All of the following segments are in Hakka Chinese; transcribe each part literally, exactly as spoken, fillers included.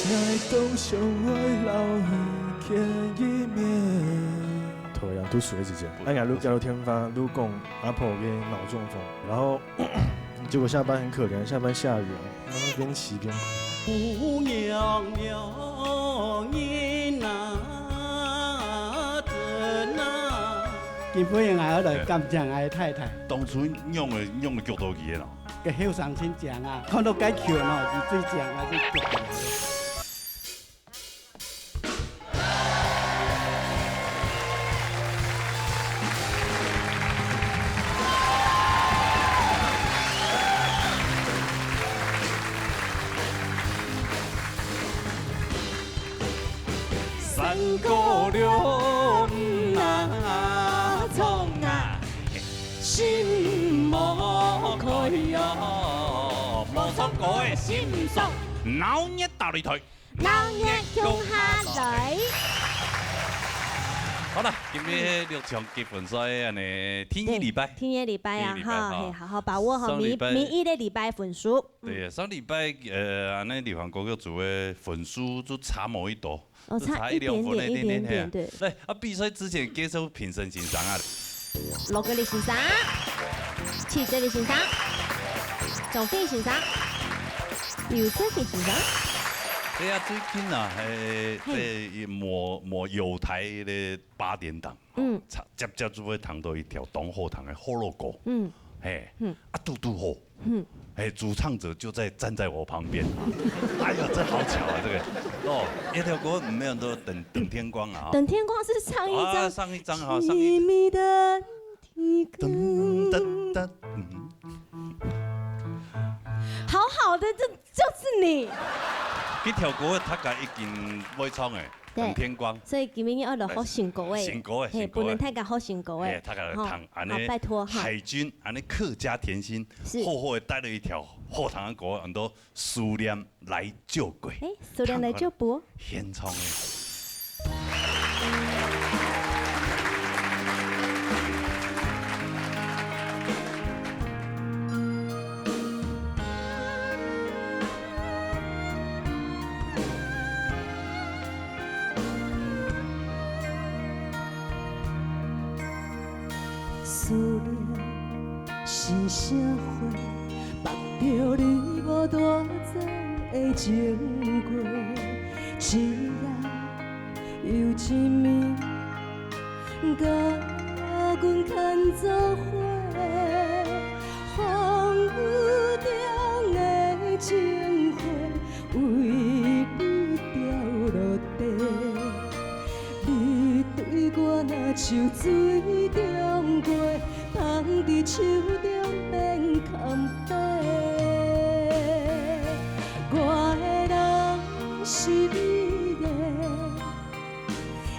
头上都水一节，哎呀，愈叫愈天花，愈讲阿婆个脑中风，然后结果下班很可怜，下班下雨啊，然后边骑边哭。今晡日𠊎愛來感謝𠊎太太。当初仰个仰个叫到佢个咯？个後生真靚啊，看到該球吼，就最靚啊，最靚。 闹热大擂台。闹热共下來。好了，今日六強決分賽恁呢，第二禮拜。第二禮拜啊，第二禮拜哈，哈。嘿，好好把握哈，每，上禮拜每一个禮拜分數。嗯。對，上禮拜，呃，恁呢流行歌曲組个分數就差無幾多。 哦，就差一點點，差一兩分，一點點，一點點。對。來，啊，比賽之前介紹評審先生啊。羅格里先生，徐哲理先生，張飛先生，劉哲飛先生。對啊，最近啊，嘿，嘿。這某，某友台个八點檔，嗯。接接就會聽到一條當好聽个福佬歌。嗯。嘿，嗯。啊，堵堵好。 嗯。哎，主唱者就在，站在我旁邊。哎呀，真好巧啊，這個。哦，這條歌沒有都等，等天光啊。等天光是上一張。啊，上一張哈，上一張。噔噔噔，嗯。好好的，這就是你。這條歌大家已經會唱誒。 對。等天光。所以今晡日愛來學新歌誒。新歌誒，嘿，新歌誒。分大家學新歌誒。嘿，大家來聽，吼，恁呢，好，拜託哈。海軍，恁呢客家甜心，是。好好的帶了一條好聽的歌，安到思念來借過。誒，思念來借過。現場誒。 思念是社會縛著你無大欉的情過，一夜又一暝， 佮阮牽做伙，風雨中的情花，為你掉落地。你對我若像水中月，放佇手中免空飛。我的人是你的，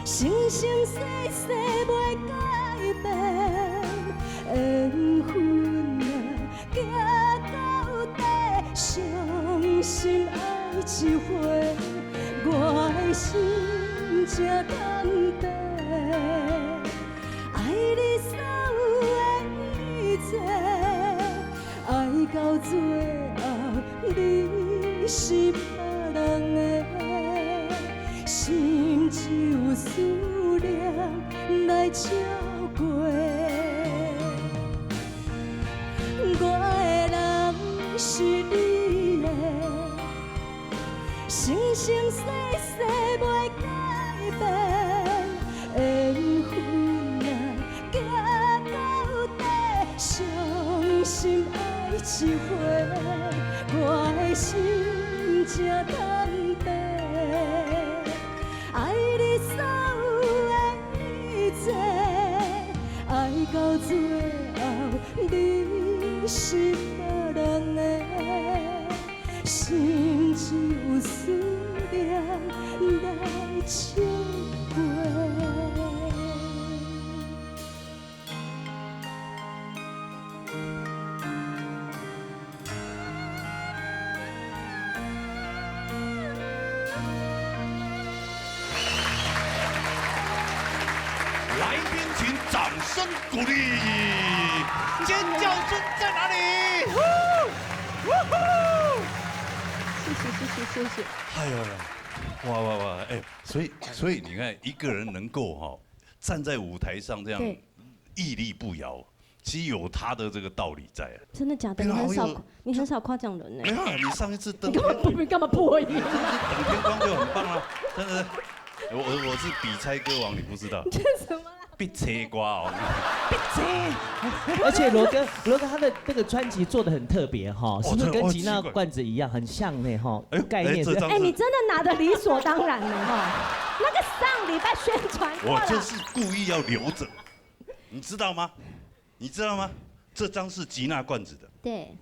生生世世袂改變，緣分若行到底，傷心愛一回，我的心才通平。愛你所有的一切， 愛到最後，你是別人的，心只有思念來照顧。我的人是你的， 生生世世袂改變，緣分若行到底，傷心愛一回，我的心才通平。愛你所有的一切，愛到最後，你是別人的。 心只有思念來照顧。來賓請掌聲鼓勵，尖叫聲在哪裡？呼！呼呼！謝謝，謝谢谢谢谢。哎呀呀，哇哇哇，哎，所以所以你看，一个人能够哈、站在舞台上这样对屹立不摇，其实有他的这个道理在啊。真的假的？平常好有你很少你很少夸奖人呢没。有啊，你上一次登你干嘛不你干嘛破音？等天光就很棒啊，真的。我我我是比猜歌王，你不知道？这什么啦？必切瓜哦，而且罗哥，罗哥他的那个专辑做的很特别哈，是不是真的跟吉娜哦奇怪罐子一样，很像呢哈？哎呦概念是哎这张哎，你真的拿的理所当然呢哈。那个上礼拜宣传过了。我就是故意要留着，你知道吗？你知道吗？这张是吉娜罐子的，对，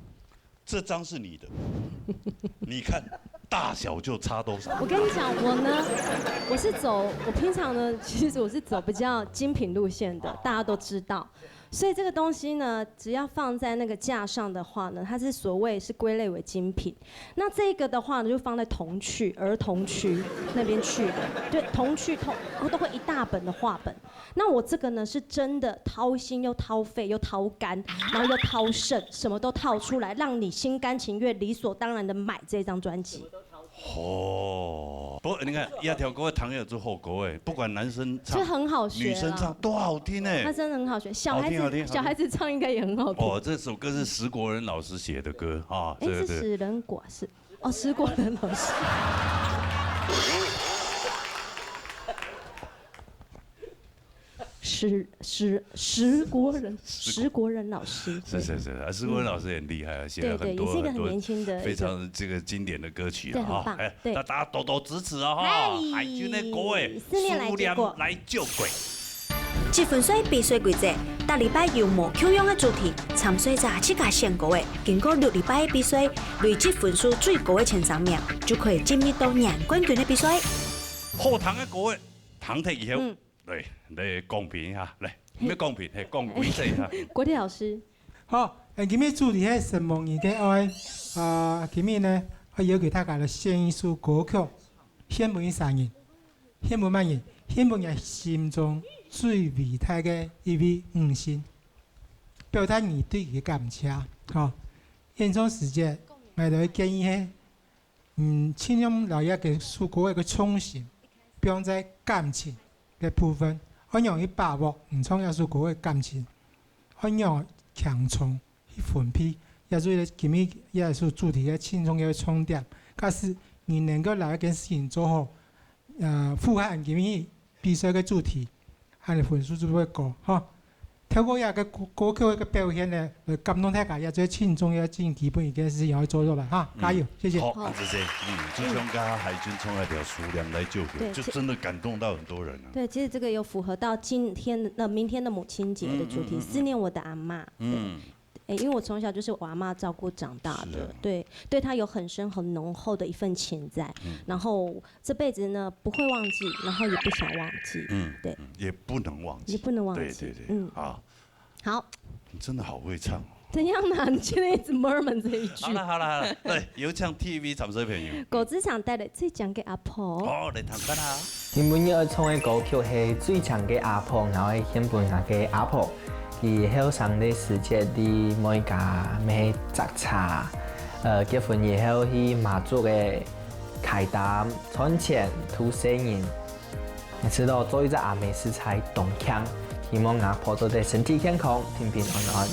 这张是你的，你看大小就差多少。我跟你讲，我呢，我是走，我平常呢，其实我是走比较精品路线的，大家都知道。所以这个东西呢，只要放在那个架上的话呢，它是所谓是归类为精品。那这个的话呢，就放在童趣、儿童区那边去的，对，童趣童，然后都会一大本的画本。那我这个呢，是真的掏心又掏肺又掏肝，然后又掏肾，什么都掏出来，让你心甘情愿、理所当然的买这张专辑。哦，不过你看，一条歌的糖友做后果哎，不管男生唱，这很好学啦女生唱多好听哎。它真的很好学，小孩子好听好听好听小孩子唱应该也很好听。哦，这首歌是石国人老师写的歌啊，哎，这个对。是石人果是哦，石国人老师。石石石国人石国人老师，是是是，啊，石国人老师也很厉害啊，写了对对，很多也是一个很很多年轻的一个非常这个经典的歌曲对啊哈。很棒对哎，大家多多支持啊哈。嗨海军的歌哎，思念来思念救国来救鬼。积分赛比赛规则，逐禮拜有無共樣个主題，參賽者自家選歌个，經過六禮拜个比賽，累積分數最高个前三名，就可以進入到贏冠軍个比賽。好聽个歌个，聽聽以後，嗯來來公平一下，來，毋係公平，係講規則一下。國立老師，好，呃，今日主題係承蒙你个愛，啊，今日呢，我要求大家來選一首歌曲，獻分一儕人，獻分麼人？獻分你心中最偉大个一位女性，表達你對佢个感謝。好，演唱時節，𠊎兜个建議係，嗯，盡量摎這个首歌个重心放在感情个部分，愛仰去把握你唱這首歌个感情，愛仰輕鬆去分配，這就係今日這首主題个盡重要个重點。假使你能夠摎這件事情做好，呃，符合今日比賽个主題，恁樣分數就會高，吼。透過這个歌歌曲个表現呢，來感動大家，也最盡重要、盡基本一件事情要做出來，哈，加油，謝謝。好，恁仔細，嗯，就像剛剛海軍唱那條《思念來救鬼》，對就真的感動到很多人啊。对，其实这个有符合到今天的、那明天的母亲节的主题，嗯嗯嗯嗯思念我的阿妈。嗯，哎，因为我从小就是我阿妈照顾长大的，是啊对，对她有很深很浓厚的一份情在，嗯然后这辈子呢不会忘记，然后也不想忘记。嗯，对嗯，也不能忘记，也不能忘记对对对，嗯好，好，你真的好會唱哦。怎样呢？你现在一直 murmur 这一句好。了好了好了，來，有請T V參賽朋友。果汁廠帶來最強个阿婆。哦，來聽看啊。今晡日愛唱个歌曲係最強个阿婆，然後係獻分𠊎个阿婆。佢後生个時節，在妹家賣摘茶，呃，結婚以後去馬祖个開擔賺錢渡細人。你知道做一隻阿姆實在當強，希望阿婆做得身體健康，平平安安。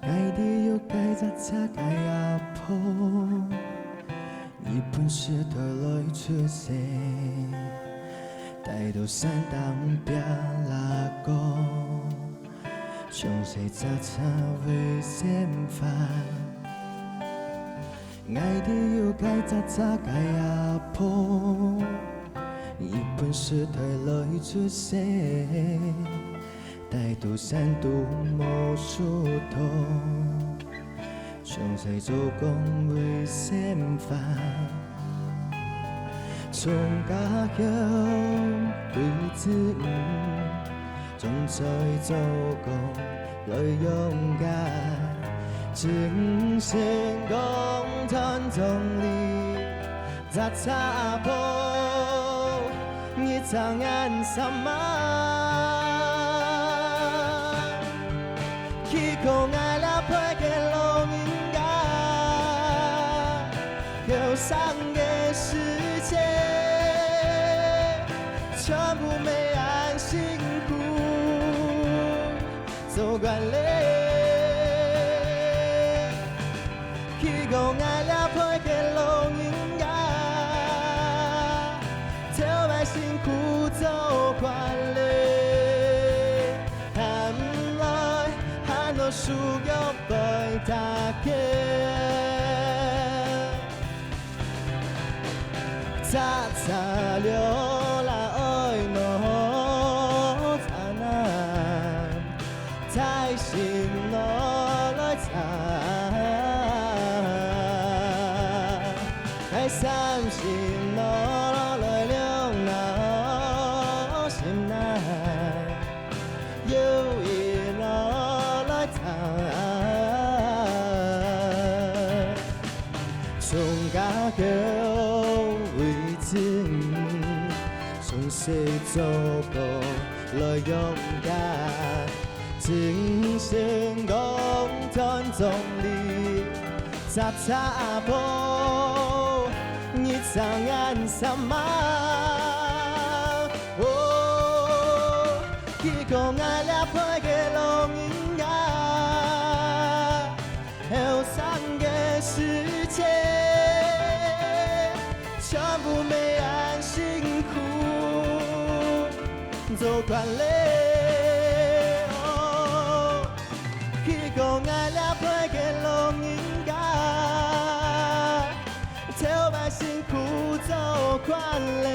𠊎兜有个扎扎个阿婆，日本時代來出世，戴到山頂壁拉高，從細扎扎會生發。𠊎兜有个扎扎个阿婆，日本時代來出世。 戴到山肚無樹頭，從細做工會生活。從家鄉對子女，種菜做工來養家。真心講斷腸離，扎扎阿婆，你知影啥嘛？去講𠊎這輩个老人家，後生个時節，全部乜恁辛苦。 做慣了。去講𠊎這輩个老人家，頭擺辛苦做慣了，喊來喊到需要分大家。 查查了啦，愛哪查哪，在心內來查，在三心內來了，那心內。 有一路來行，從家鄉為證，從細做過來養大，真心講斷腸離。 查查阿婆，你知影啥嘛？哦，去講𠊎這輩个老人家，後生个時節，全部乜恁辛苦。 做慣了。哦，去講𠊎這輩个老人家，頭擺辛苦做慣了，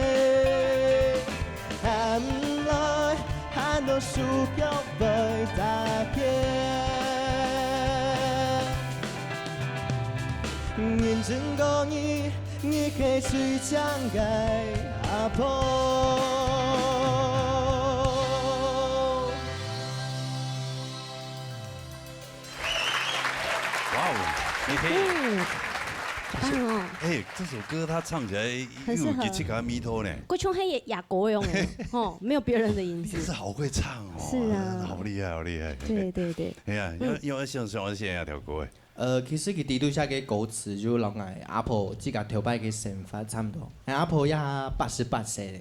喊來喊到手腳會打結。認真講你，你係最靚个 阿婆。哇哦，嘿嘿。嗯，好棒哦。哎，这首歌他唱起来又有自家个味道呢。很適合。就像那个雅国用的，吼，没有别人的影子。真是好会唱哦，是啊。好厉害，好厉害。对，对，对。哎呀，要，嗯。要像，像，像那条歌哎。 呃，其實佢裡肚寫个歌詞就摎𠊎阿婆自家頭擺个生活差毋多。𠊎阿婆也八十八歲了。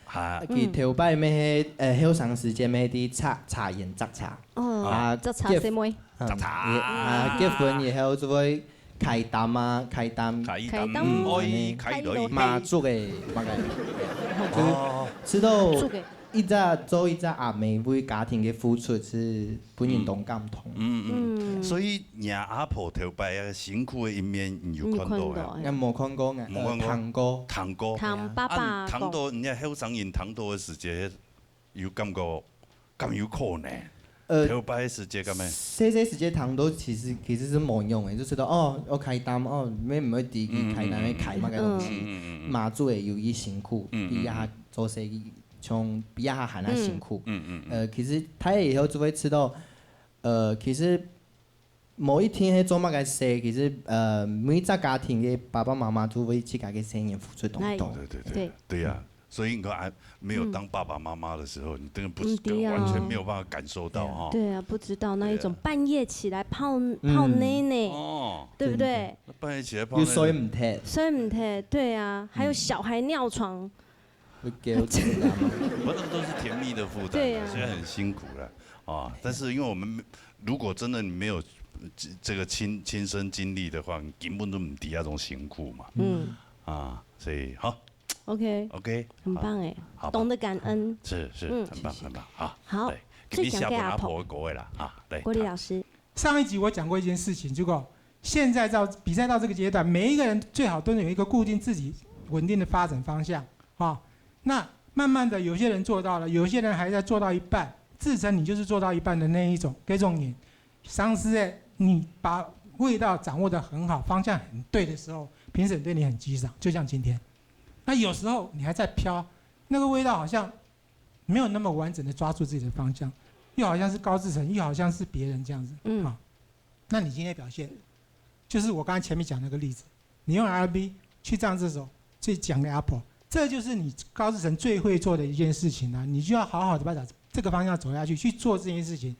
哈。佢頭擺乜係，呃，後生時節乜係在茶，茶園摘茶。哦，啊，摘茶細妹。結，嗯，摘茶。也，啊，結婚以後就會開擔啊，開擔。開擔。開擔。嗯，哦，開擔。麻竹个，麼个。哦。就知道 竹个。一隻做一隻阿姆為家庭个付出係分人當感動。嗯，嗯。嗯。所以若阿婆頭擺啊辛苦个一面，你有看到啊？有看到，哎。𠊎無看過，𠊎，無看過。呃，聽過。聽過。聽爸爸講。啊，聽到，人家後生人聽到个時節，有感覺，敢有可能？呃，頭擺个時節，敢會？細細時節聽到，其實，其實係無用个，就知道，哦，愛開擔，哦，乜毋會知佢開擔，嗯，嗯，嗯。愛開麼个東西。嗯，嗯，嗯，嗯。麻竹个有佢辛苦，嗯，嗯，嗯。比較做生意 像比較還較辛苦。嗯，嗯，嗯，嗯。呃，其實大了以後就會知道，呃，其實無一定係做麼个事，其實，呃，每隻家庭个爸爸媽媽就為自家个細人付出當多。哎，對，對，對，對。對呀，所以你看，還沒有當爸爸媽媽的時候，嗯。你根本不是，嗯，對啊。完全沒有辦法感受到哈。對啊，不知道那一種半夜起來泡，嗯。泡奶奶，哦。對不對？真的。那半夜起來泡奶奶。又睡毋忒。睡毋忒，對啊，還有小孩尿床。嗯。 會噭出來嘛。不，那個都是甜蜜的負擔啊，對啊。雖然很辛苦了，啊，但是因為我們沒，如果真的你沒有這，這個親，親身經歷的話，你根本都毋知那種辛苦嘛。嗯。啊，所以，好。OK。OK，很棒哎，好。好吧。懂得感恩。是，是，嗯。很棒，很棒，好。好，對，最強的阿婆。今天下午阿婆各位了，啊，對，郭立老師。 上一集我講過一件事情，如果現在到，比賽到這個階段，每一個人最好都能有一個固定自己穩定的發展方向，哈。那慢慢的，有些人做到了，有些人還在做到一半，自稱你就是做到一半的那一種，該種人，上司哎，你把味道掌握得很好，方向很對的時候，評審對你很欣賞，就像今天。那有時候你還在飄，那個味道好像沒有那麼完整的抓住自己的方向，又好像是高志成，又好像是別人這樣子，嗯。啊。那你今天表现，就是我刚才前面讲那个例子，你用 R&B 去唱这首最强的 Apple，这就是你高志成最会做的一件事情啊！你就要好好的把这个方向走下去，去做这件事情。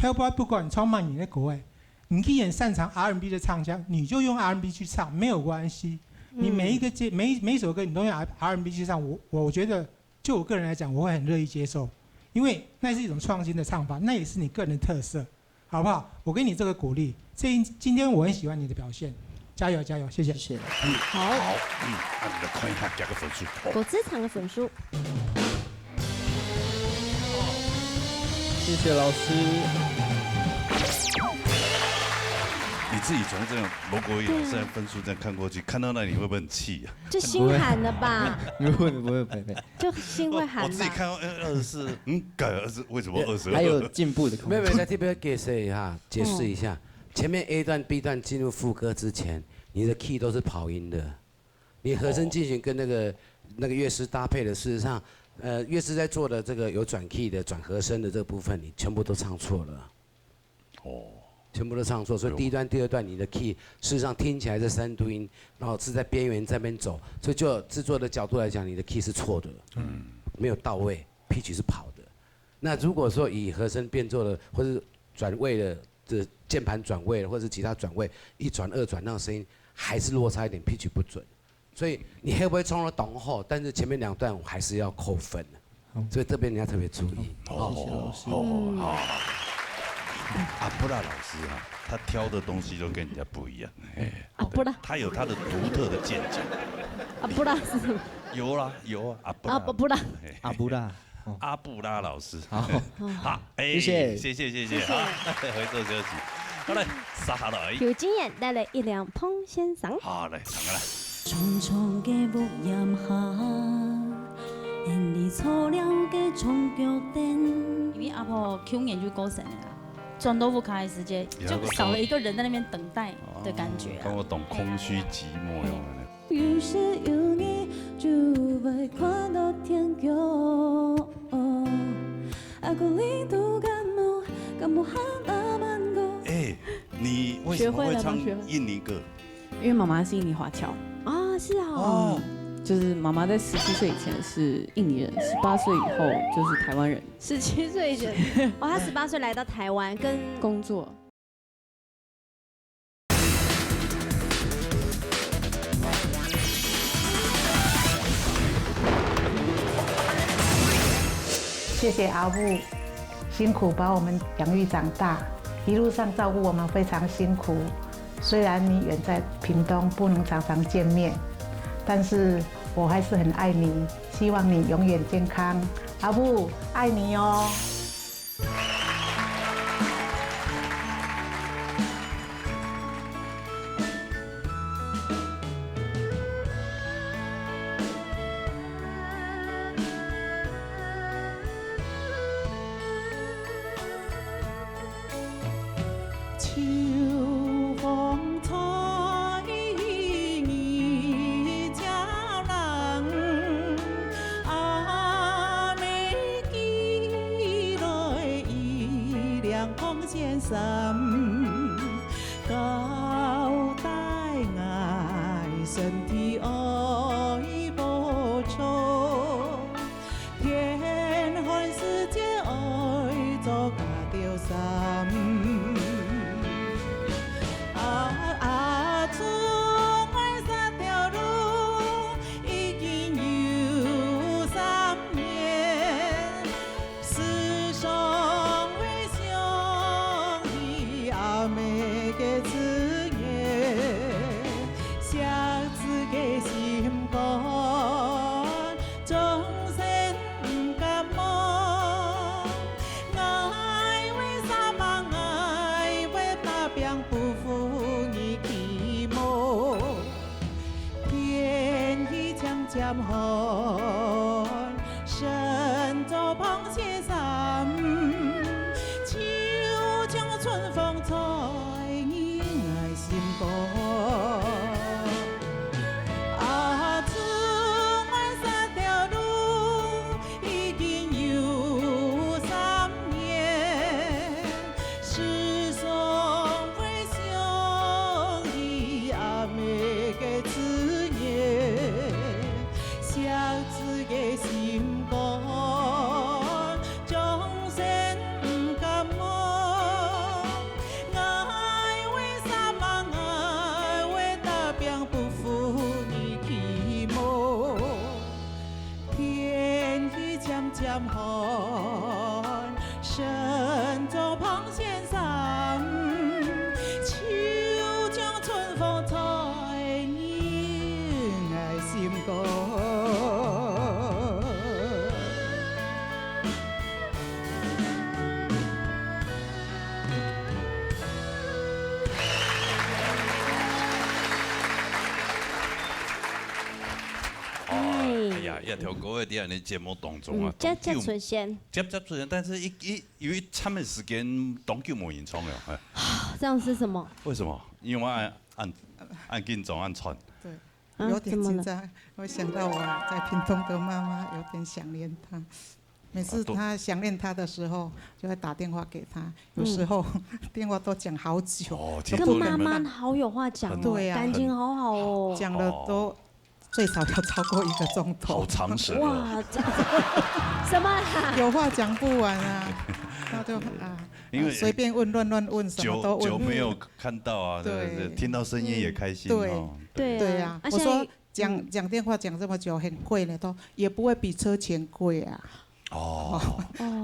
后背不管你唱慢你的口味，你既然擅长 R&B 的唱腔，你就用 R&B 去唱，没有关系。你每一个阶每每一首歌你都用 R&B 去唱，我我觉得就我个人来讲，我会很乐意接受，因为那是一种创新的唱法，那也是你个人的特色，好不好？我给你这个鼓励，这一今天我很喜欢你的表现，加油加油，谢谢。谢谢。好，嗯，啊，你来看一下，加个分数。好，高志成个分数。谢谢老师。你自己从这样罗国义老师的分数这样看过去，看到那里会不会很气啊？就心寒了吧？不会不会不会，就心会寒吧？我自己看到二十四，嗯，改二十，为什么二十？还有进步的空间。没有没有，在这边解释一下，解释一下。前面 A 段、B 段进入副歌之前，你的 key 都是跑音的，你和声进行跟那个那个乐师搭配的，事实上，呃，乐师在做的这个有转 key 的、转和声的这个部分，你全部都唱错了。哦，全部都唱错，所以第一段、第二段你的 key 事实上听起来是三度音，然后是在边缘这边走，所以就制作的角度来讲，你的 key 是错的，嗯，没有到位，pitch 是跑的。那如果说以和声变奏的或是转位的这键盘转位或是吉他转位一转二转，那个声音还是落差一点，pitch 不准，所以你会不会冲了档后，但是前面两段我还是要扣分的，所以这边你要特别注意。哦，好好好，阿布拉老师啊，他挑的东西都跟人家不一样，哎，阿布拉，他有他的独特的见解。阿布拉是什么？有啦有啊，阿布拉，阿布拉，嘿阿布拉，阿布拉老师，好，好，哎，谢谢谢谢谢谢，好，回座休息，好来，撒下来，有经验带来一辆彭先生。好来，唱个啦。重重个屋檐下，眼泪错了个冲脚灯。因为阿婆去年就过身了啦，转到屋下的时间，就少了一个人在那边等待的感觉啊。跟我懂空虚寂寞一样的。有时有你就会看到天光。阿哥你都感冒，感冒喊阿曼哥。哎，你为什么会唱印尼歌？因为妈妈是印尼华侨。啊，是啊。哦，就是妈妈在十七岁以前是印尼人，十八岁以后就是台湾人。十七岁以前，哦，他十八岁来到台湾，跟工作。谢谢阿布，辛苦把我们养育长大，一路上照顾我们非常辛苦。虽然你远在屏东，不能常常见面，但是我还是很爱你，希望你永远健康。阿布，爱你哦。 秋风吹雨遮人，阿姆寄来一领红线衫，交代𠊎身体愛保重。 天寒時節愛著加條衫。啊，啊，出外三條路已經有三年，時常會想起阿姆个字眼，惜子个心肝。 終身毋敢忘。𠊎會煞猛，𠊎會打拚，不負你期望。天氣漸漸寒，身著膨線衫，就像春風吹入𠊎心肝。 啊，出外三條路已經有三年，時常會想寒，身着蓬线衫，秋江春风吹入我心肝。哎呀，一條歌仔在你節目當中啊，嗯，接接出現，接接出現，但是一一有一長个時間當久無人唱了，哎，這樣是什麼？為什麼？因為恁恁恁緊張恁喘。對，啊有点怎么了紧张，我想到我在屏东的妈妈，有点想念她。每次她想念她的时候，就会打电话给她，有时候电话都讲好久，哦，都跟妈不能妈好有话讲哦，对啊感情好好哦。讲了都最少要超过一个钟头好。长舌哦。哇，这什么啦？有话讲不完啊，那就啊，因为随便问乱乱问，什么都问。久久没有看到啊，对不对？对听到声音也开心对哦。对对呀、啊，我说现在讲讲电话讲这么久，很贵呢，都也不会比车钱贵啊。哦，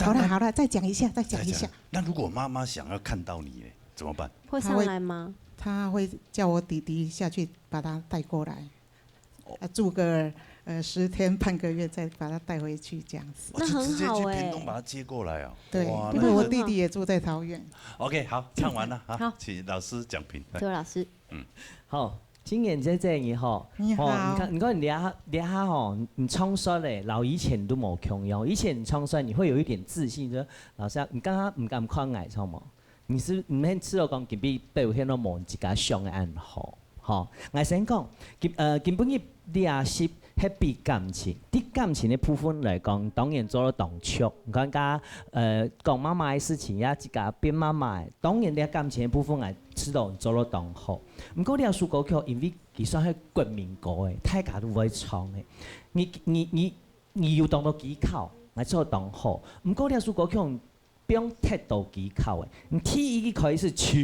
好了好了，再讲一下，再讲一下再讲。。那如果妈妈想要看到你呢，怎么办？会上来吗？他会叫我弟弟下去把他带过来，啊，住个呃十天半个月，再把他带回去这样子。哦，那就直接去很好欸屏东把他接过来哦。对，哇，因为我弟弟也住在桃园。 OK，好，唱完了啊，好请老师讲评。周老师，好，青年姐姐你好。你好哦，你看，你看你这下这下吼，你唱出来嘞，老以前都无共样。以前你唱出来，你会有一点自信，说老师啊，你刚刚唔敢看矮唱吗？你是毋免試到講今日表現到無自家想个恁好，吼。𠊎先講，今呃今晡日練習happy感情，對感情的部分來講，當然做得當足。你看，家呃講媽媽的事情，也自家變媽媽的，當然這感情的部分，𠊎知道做得當好。毋過這首歌曲，因為佢算係國民歌誒，大家都會唱誒。你你你你有當多技巧，𠊎做得當好。毋過這首歌曲 放忒多技巧誒。你第一个開始秋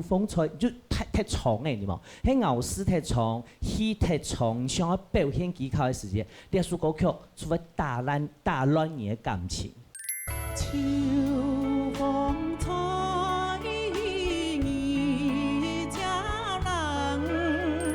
風吹，就忒忒長誒，你無？係咬字忒長，氣忒長，想要表現技巧的時節，這首歌曲就會打爛打亂你的感情。秋風吹，你家人。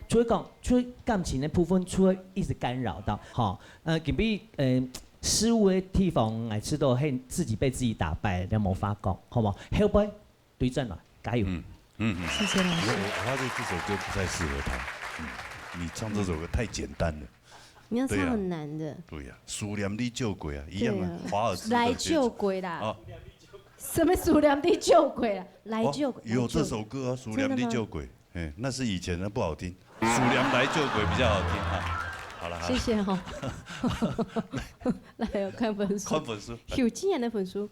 就會講，就會感情的部分就會一直干擾到，吼，呃，今晡日呃，事務的地方，𠊎知道係自己被自己打敗，你無法講，好無？後背對轉來，加油！嗯嗯嗯，谢谢老师。我我发现这首歌不太适合他。嗯，你唱这首歌太简单了。你要唱对啊很难的。对呀，思念你就过啊，一样啊对啊，华尔兹的来学就过啦。啊，什么思念你就过啦？来就哦有这首歌啊，思念你就过，哎，那是以前的不好听。思念来就过比较好听啊。好了，好了，谢谢哈。来，我看分数看。分数。有今年的分数。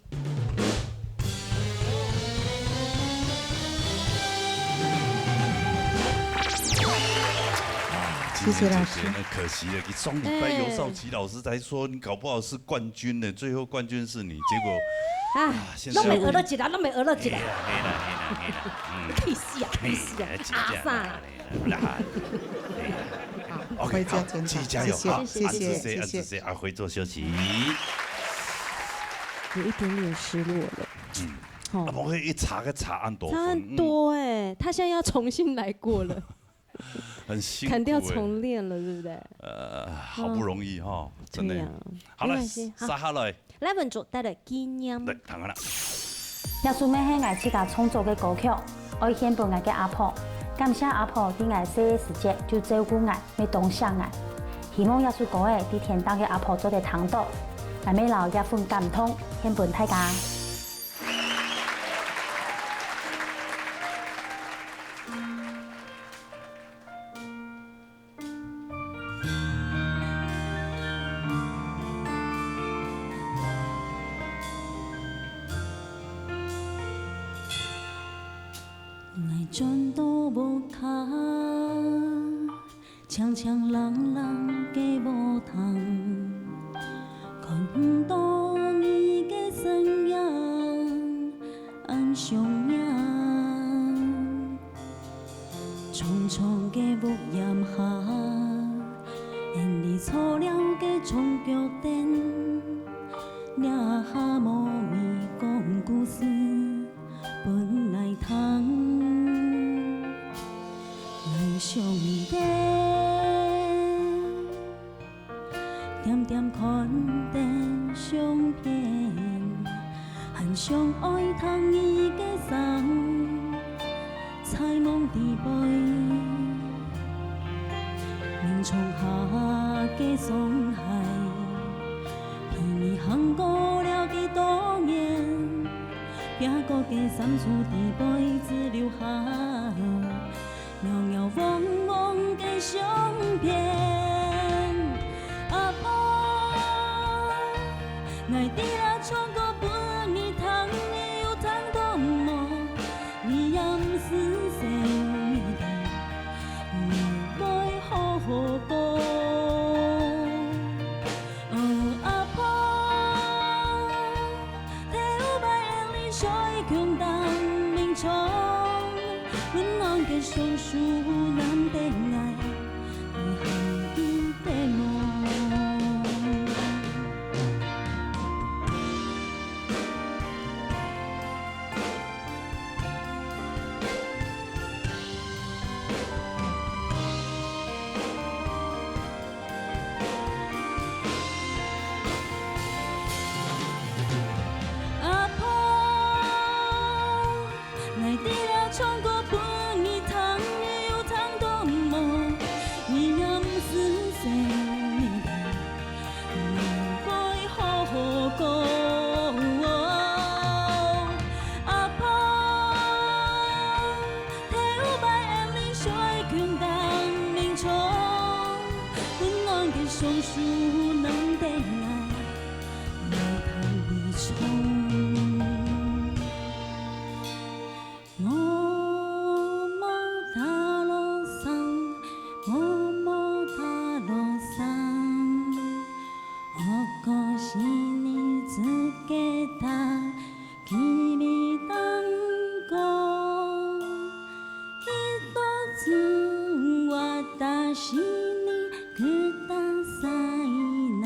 谢谢老师。那可惜了，你上礼拜尤少奇老师才说你搞不好是冠军呢，最后冠军是你，结果啊啊，现在都没学了起来，都没学了起来，嘿啦嘿啦嘿啦嘿啦，气死啊，气死啊，阿啥啦？嗯，啦。好，回家检讨。自己加油谢谢啊！谢谢谢谢谢谢。谢谢，阿辉做休息。有一点点失落了。嗯，好啊，，不会一查个查案多，差很多哎，他现在要重新来过了，很辛苦，砍掉重练了，对不对？呃，好不容易哈，真的。对呀，好了，没关系，好，杀下来，来文竹带来纪念。来，唐安啦。這首乜係𠊎自家創作个歌曲，愛獻分𠊎个阿婆。感謝阿婆在𠊎細个時節就照顧𠊎，乜當惜𠊎。希望這首歌仔在天頂个阿婆做得聽到，𠊎乜摎這份感動獻分大家。𠊎轉到屋下，淨淨冷冷个臥廳，看毋到你个身影，恁想念。 長長个屋簷下，𫣆俚坐了个長腳凳，恬恬看等相片，還想愛聽你个聲，在夢裡背。眠床下个傷害，陪你行過了幾多年，拚過个酸楚裡背只留下 遙遙望望个相片。阿婆，𠊎知啦，唱歌分你聽，你有聽著無？你也毋使笑你聽，你會好好過。哦，阿婆，頭擺𠊎睡共頂眠床， 溫暖个相思難得愛，你還記得無？阿婆，𠊎知啦，唱歌分你聽，你有聽著無？你也毋使笑你聽，你會好好過。阿婆，頭擺𠊎睡共頂眠床，溫暖个相思難得愛，來聽你唱。 默默打落聲，默默打落聲，我个心里只给他，给你当歌，一到中午，我的心里给他塞那。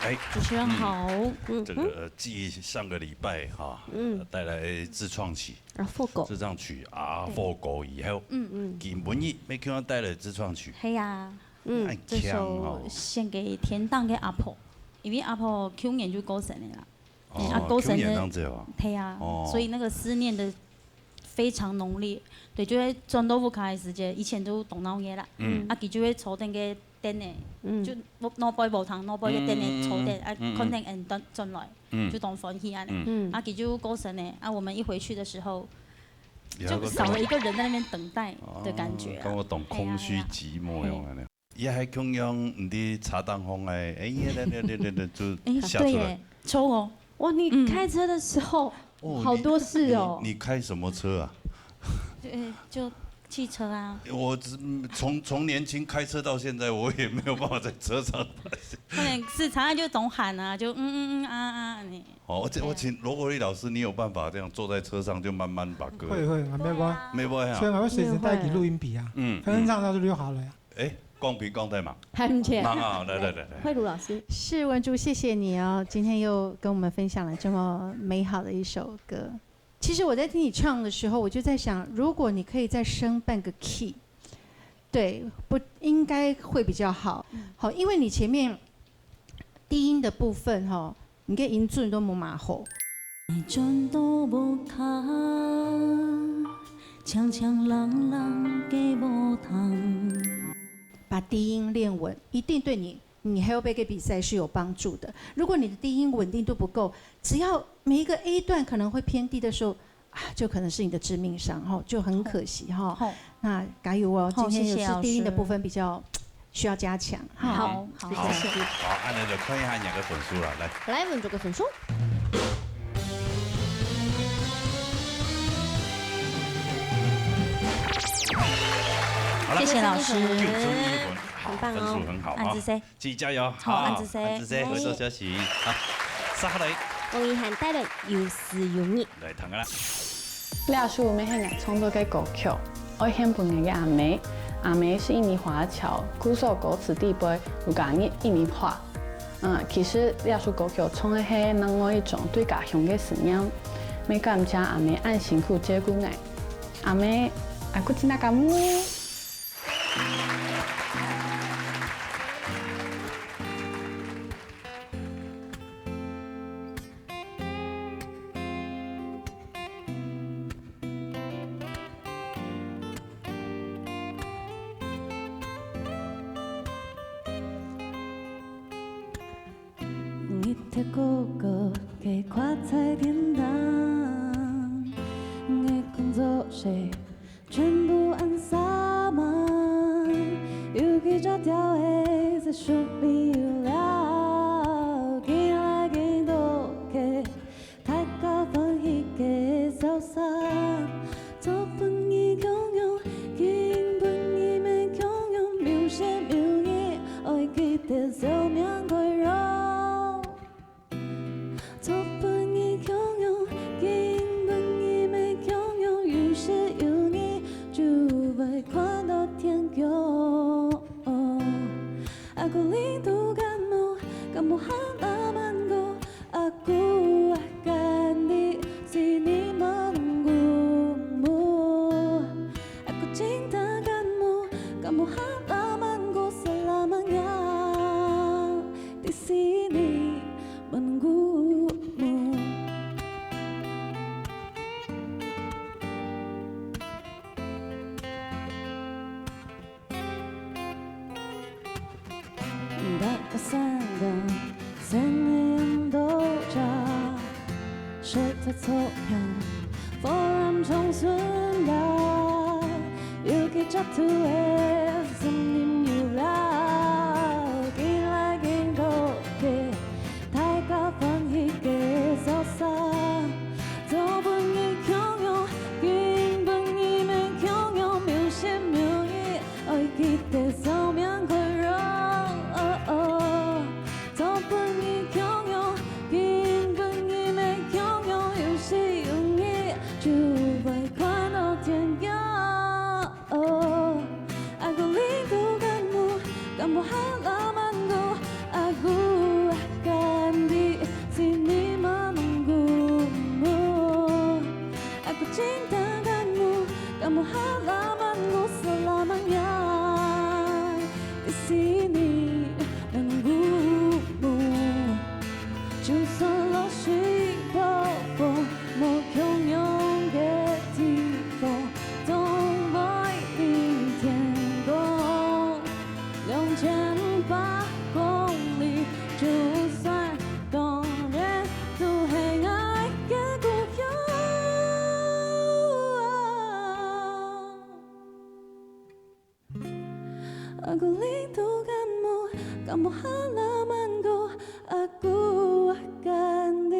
哎，主持人好。嗯，这个，呃，继上个礼拜哈，嗯。呃，带来自创曲，啊，副歌。自创曲啊，对。副歌以后，嗯，嗯。今晡日要给我带来自创曲。系啊，嗯。哎，这首强哦。献给天堂个阿婆，因为阿婆去年就过身了啦。 哦，啊，过身个，去年当中哦。对啊，哦。所以那个思念的非常浓烈。对，就会转到屋下个时节，以前都当闹热啦。嗯。啊，佢就会坐等个凳仔，嗯。就我老伯伯堂，老伯个凳仔坐等，嗯，嗯，嗯，啊，嗯，嗯。看等人转，转来，嗯。就当欢喜啊。嗯。嗯。啊，佢就过身了。啊，我们一回去的时候，也就少了一个人在那边等待的感觉啊。哦，跟我懂空虚寂寞一样的。哎呀，哎呀。 也还共样，毋知茶当风哎，哎呀，那那那那那就哎，下出来。对耶，抽哦。哇，你嗯。开车的时候，哦，好多事哦。你，你，你开什么车啊？就，就汽车啊。我只，从，从年轻开车到现在，我也没有办法在车上。可能是常常就总喊啊，就嗯嗯嗯啊啊呢。哦，我这，对啊。我请罗国立老师，你有办法这样坐在车上就慢慢把歌？会，会，没关系。对啊。没关系啊。所以我随时带个录音笔啊，对啊。嗯，反正唱到这就好了呀。嗯。 哎，光平光太忙。还不错。忙啊，来，来，来，来。慧茹老师。是，文竹，谢谢你哦，今天又跟我们分享了这么美好的一首歌。其实我在听你唱的时候，我就在想，如果你可以再升半个key，对，不，应该会比较好。嗯。好，因为你前面低音的部分，吼，你个音准都无蛮好。 转到屋下，清清冷冷个屋堂。把低音练稳，一定对你，你后面个比赛是有帮助的。如果你的低音稳定度不够，只要每一个A段可能会偏低的时候，啊，就可能是你的致命伤，吼，就很可惜，吼。好。那加油哦，好，今天有是低音的部分比较需要加强，哈。谢谢老师。好，好，谢谢。好，按呢就看一下你个分数了，来。来，文竹个分数。好了，谢谢老师。九十一分，好，很棒哦。分数很好啊。按子谁？ 自己加油，好，好，恁仔細。恁仔細，嗯。回到消息，好，接下來。王一涵帶來有時有日。來聽啊啦。這首乜係𠊎創作个歌曲，愛獻分𠊎个阿姆。阿姆係印尼華僑，故所歌詞底背有加入印尼話。嗯，其實這首歌曲唱个係另外一種對家鄉个思念。也感謝阿姆恁辛苦照顧𠊎。阿姆，阿古吉那嘎木。日頭高高，个掛在天頂，个工作室全部恁煞猛，有幾隻鳥仔在樹尾遊尞，緊來緊多个，大家歡喜个笑聲。昨晡日共樣，今晡日乜共樣，有時有日，愛記得生命快樂。 昨晡日共樣，今晡日乜共樣，有時有日就會看到天光。阿哥，你都感冒，感冒還那慢過，阿哥，阿哥，你是你慢過無？阿哥，真的感冒，感冒還那慢過，selamanya di sini menunggumu。打个三工，三个人都在，睡在草坪，忽然衝出來，有幾隻兔仔聲音遊尞，緊來緊多个。 大家歡喜个笑聲。昨晡日共樣，今晡日乜共樣，有時有日，愛記得生命快樂。昨晡日共樣，今晡日乜共樣，有時有日就會看到天光。 哦，阿哥，你都感冒，感冒還那慢過，阿哥，阿哥，你是你慢過無？阿哥，真的感冒，感冒還那慢過，selamanya di sini menunggumu。就算落水暴風，無共樣个地方， 總會有天光，兩千五百公里，就算當遠，都係𠊎个故鄉。阿哥，你都感冒，感冒還那慢過，阿哥，阿哥，你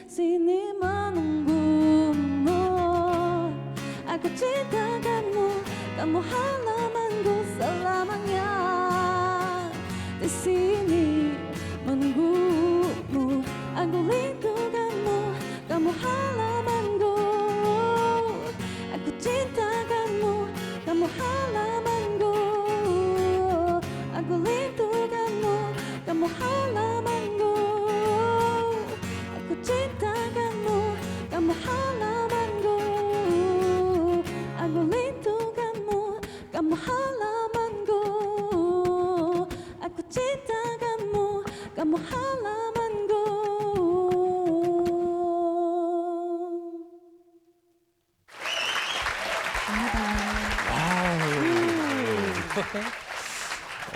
sini menunggumu。阿哥，真的感冒，感冒還那慢過，selamanya di sini menunggumu。阿哥，你都感冒，感冒還那慢過，阿哥，真的感冒，感冒還那慢過，阿哥，你都感冒，感冒還那慢過。 阿哥，真的感冒，感冒還那慢過。阿哥，你都感冒，感冒還那慢過。阿哥，真的感冒，感冒還那慢過。 哇哦！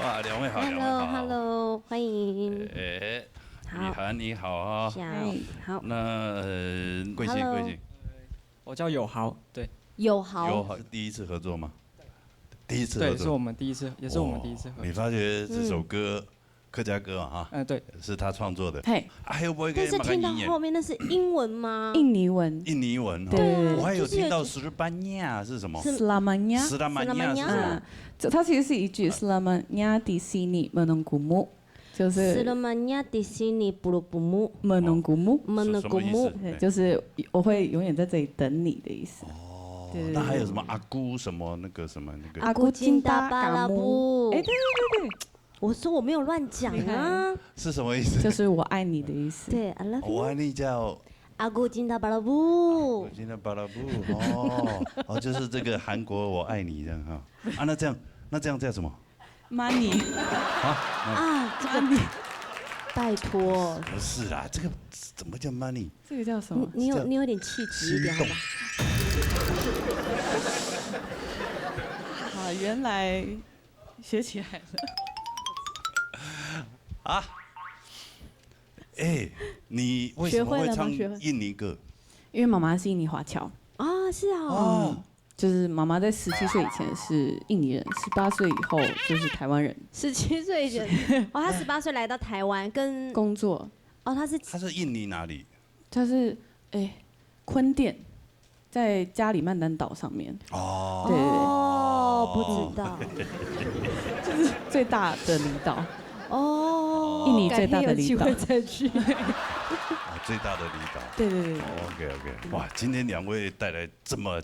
哇，兩位好，兩位好。Hello，Hello，歡迎。哎，好。雨涵，你好啊。是啊，哎。好。那，呃，貴姓，Hello。貴姓？我叫友豪，對。友豪。友豪是第一次合作嗎？第一次合作。對，是我們第一次，也是我們第一次合作。哇，你發覺這首歌，嗯。 客家歌啊，哈，嗯，對。是他創作的。嘿。啊，還有沒有一個但是聽到後面那是英文嗎？印尼文。印尼文，哈。對，對，對。我還有聽到 就是有 Selamanya 是什麼？是 Selamanya。Selamanya 是什麼？Selamanya。嗯，这，它其实是一句，啊。Selamanya di sini menunggumu，就是 Selamanya di sini menunggumu。Menunggumu。哦，是，什么意思？Menunggumu。对，对。就是我会永远在这里等你的意思。哦，对，对，那还有什么对。阿姑什么那个什么那个？Aku cinta padamu。哎，对，对，对，对。我说我没有乱讲啊。是什么意思？就是我爱你的意思。对，I love 我 you。爱你叫 Aku cinta padamu。 Cinta padamu 哦哦，就是这个韩国我爱你这样哈。啊，那这样那这样叫什么？ Money，啊，这个拜托，不是啦，这个怎么叫 money？这个叫什么？你你有你有点气质一点好吗？啊，原来学起来了。啊，哎，你为什么会唱学会了吗学会印尼歌？因为妈妈是印尼华侨，啊，是啊，哦，就是妈妈在十七岁以前是印尼人，十八岁以后就是台湾人。十七岁以前，哦，他十八岁来到台湾，跟工作哦，他是他是印尼哪里？她是哎，坤甸，在加里曼丹岛上面，哦，对哦，不知道，最大的离岛。哦，印尼最大的离岛改天有机会再去。哦最大的离岛。对对对对， OK OK，哇，今天两位带来这么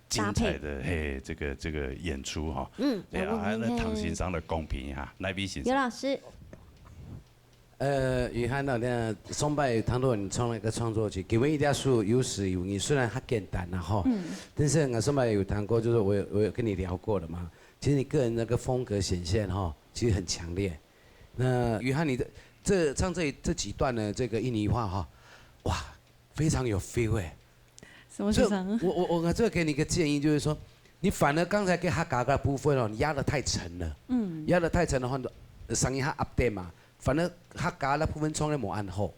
精彩的嘿，这个这个演出哈，嗯，对啊，两位还有那很厉害唐先生的公平哈，来宾先刘生，老师，呃，雨涵啊，那上班有谈到你唱那个创作曲，给我一条书有始有你，虽然很简单了哈，嗯，但是我上班有谈过，就是我有我有跟你聊过的嘛。其实你个人那个风格显现哈，其实很强烈。那雨涵，你的这唱这这几段呢，这个印尼话哈，哇，非常有 feel 哎。什么所以学生？我我我这个给你一个建议，就是说，你反而刚才给客家的部分哦，你压得太沉了，嗯，压得太沉的话，声音它 up 嘛，反而客家那部分唱得没按好。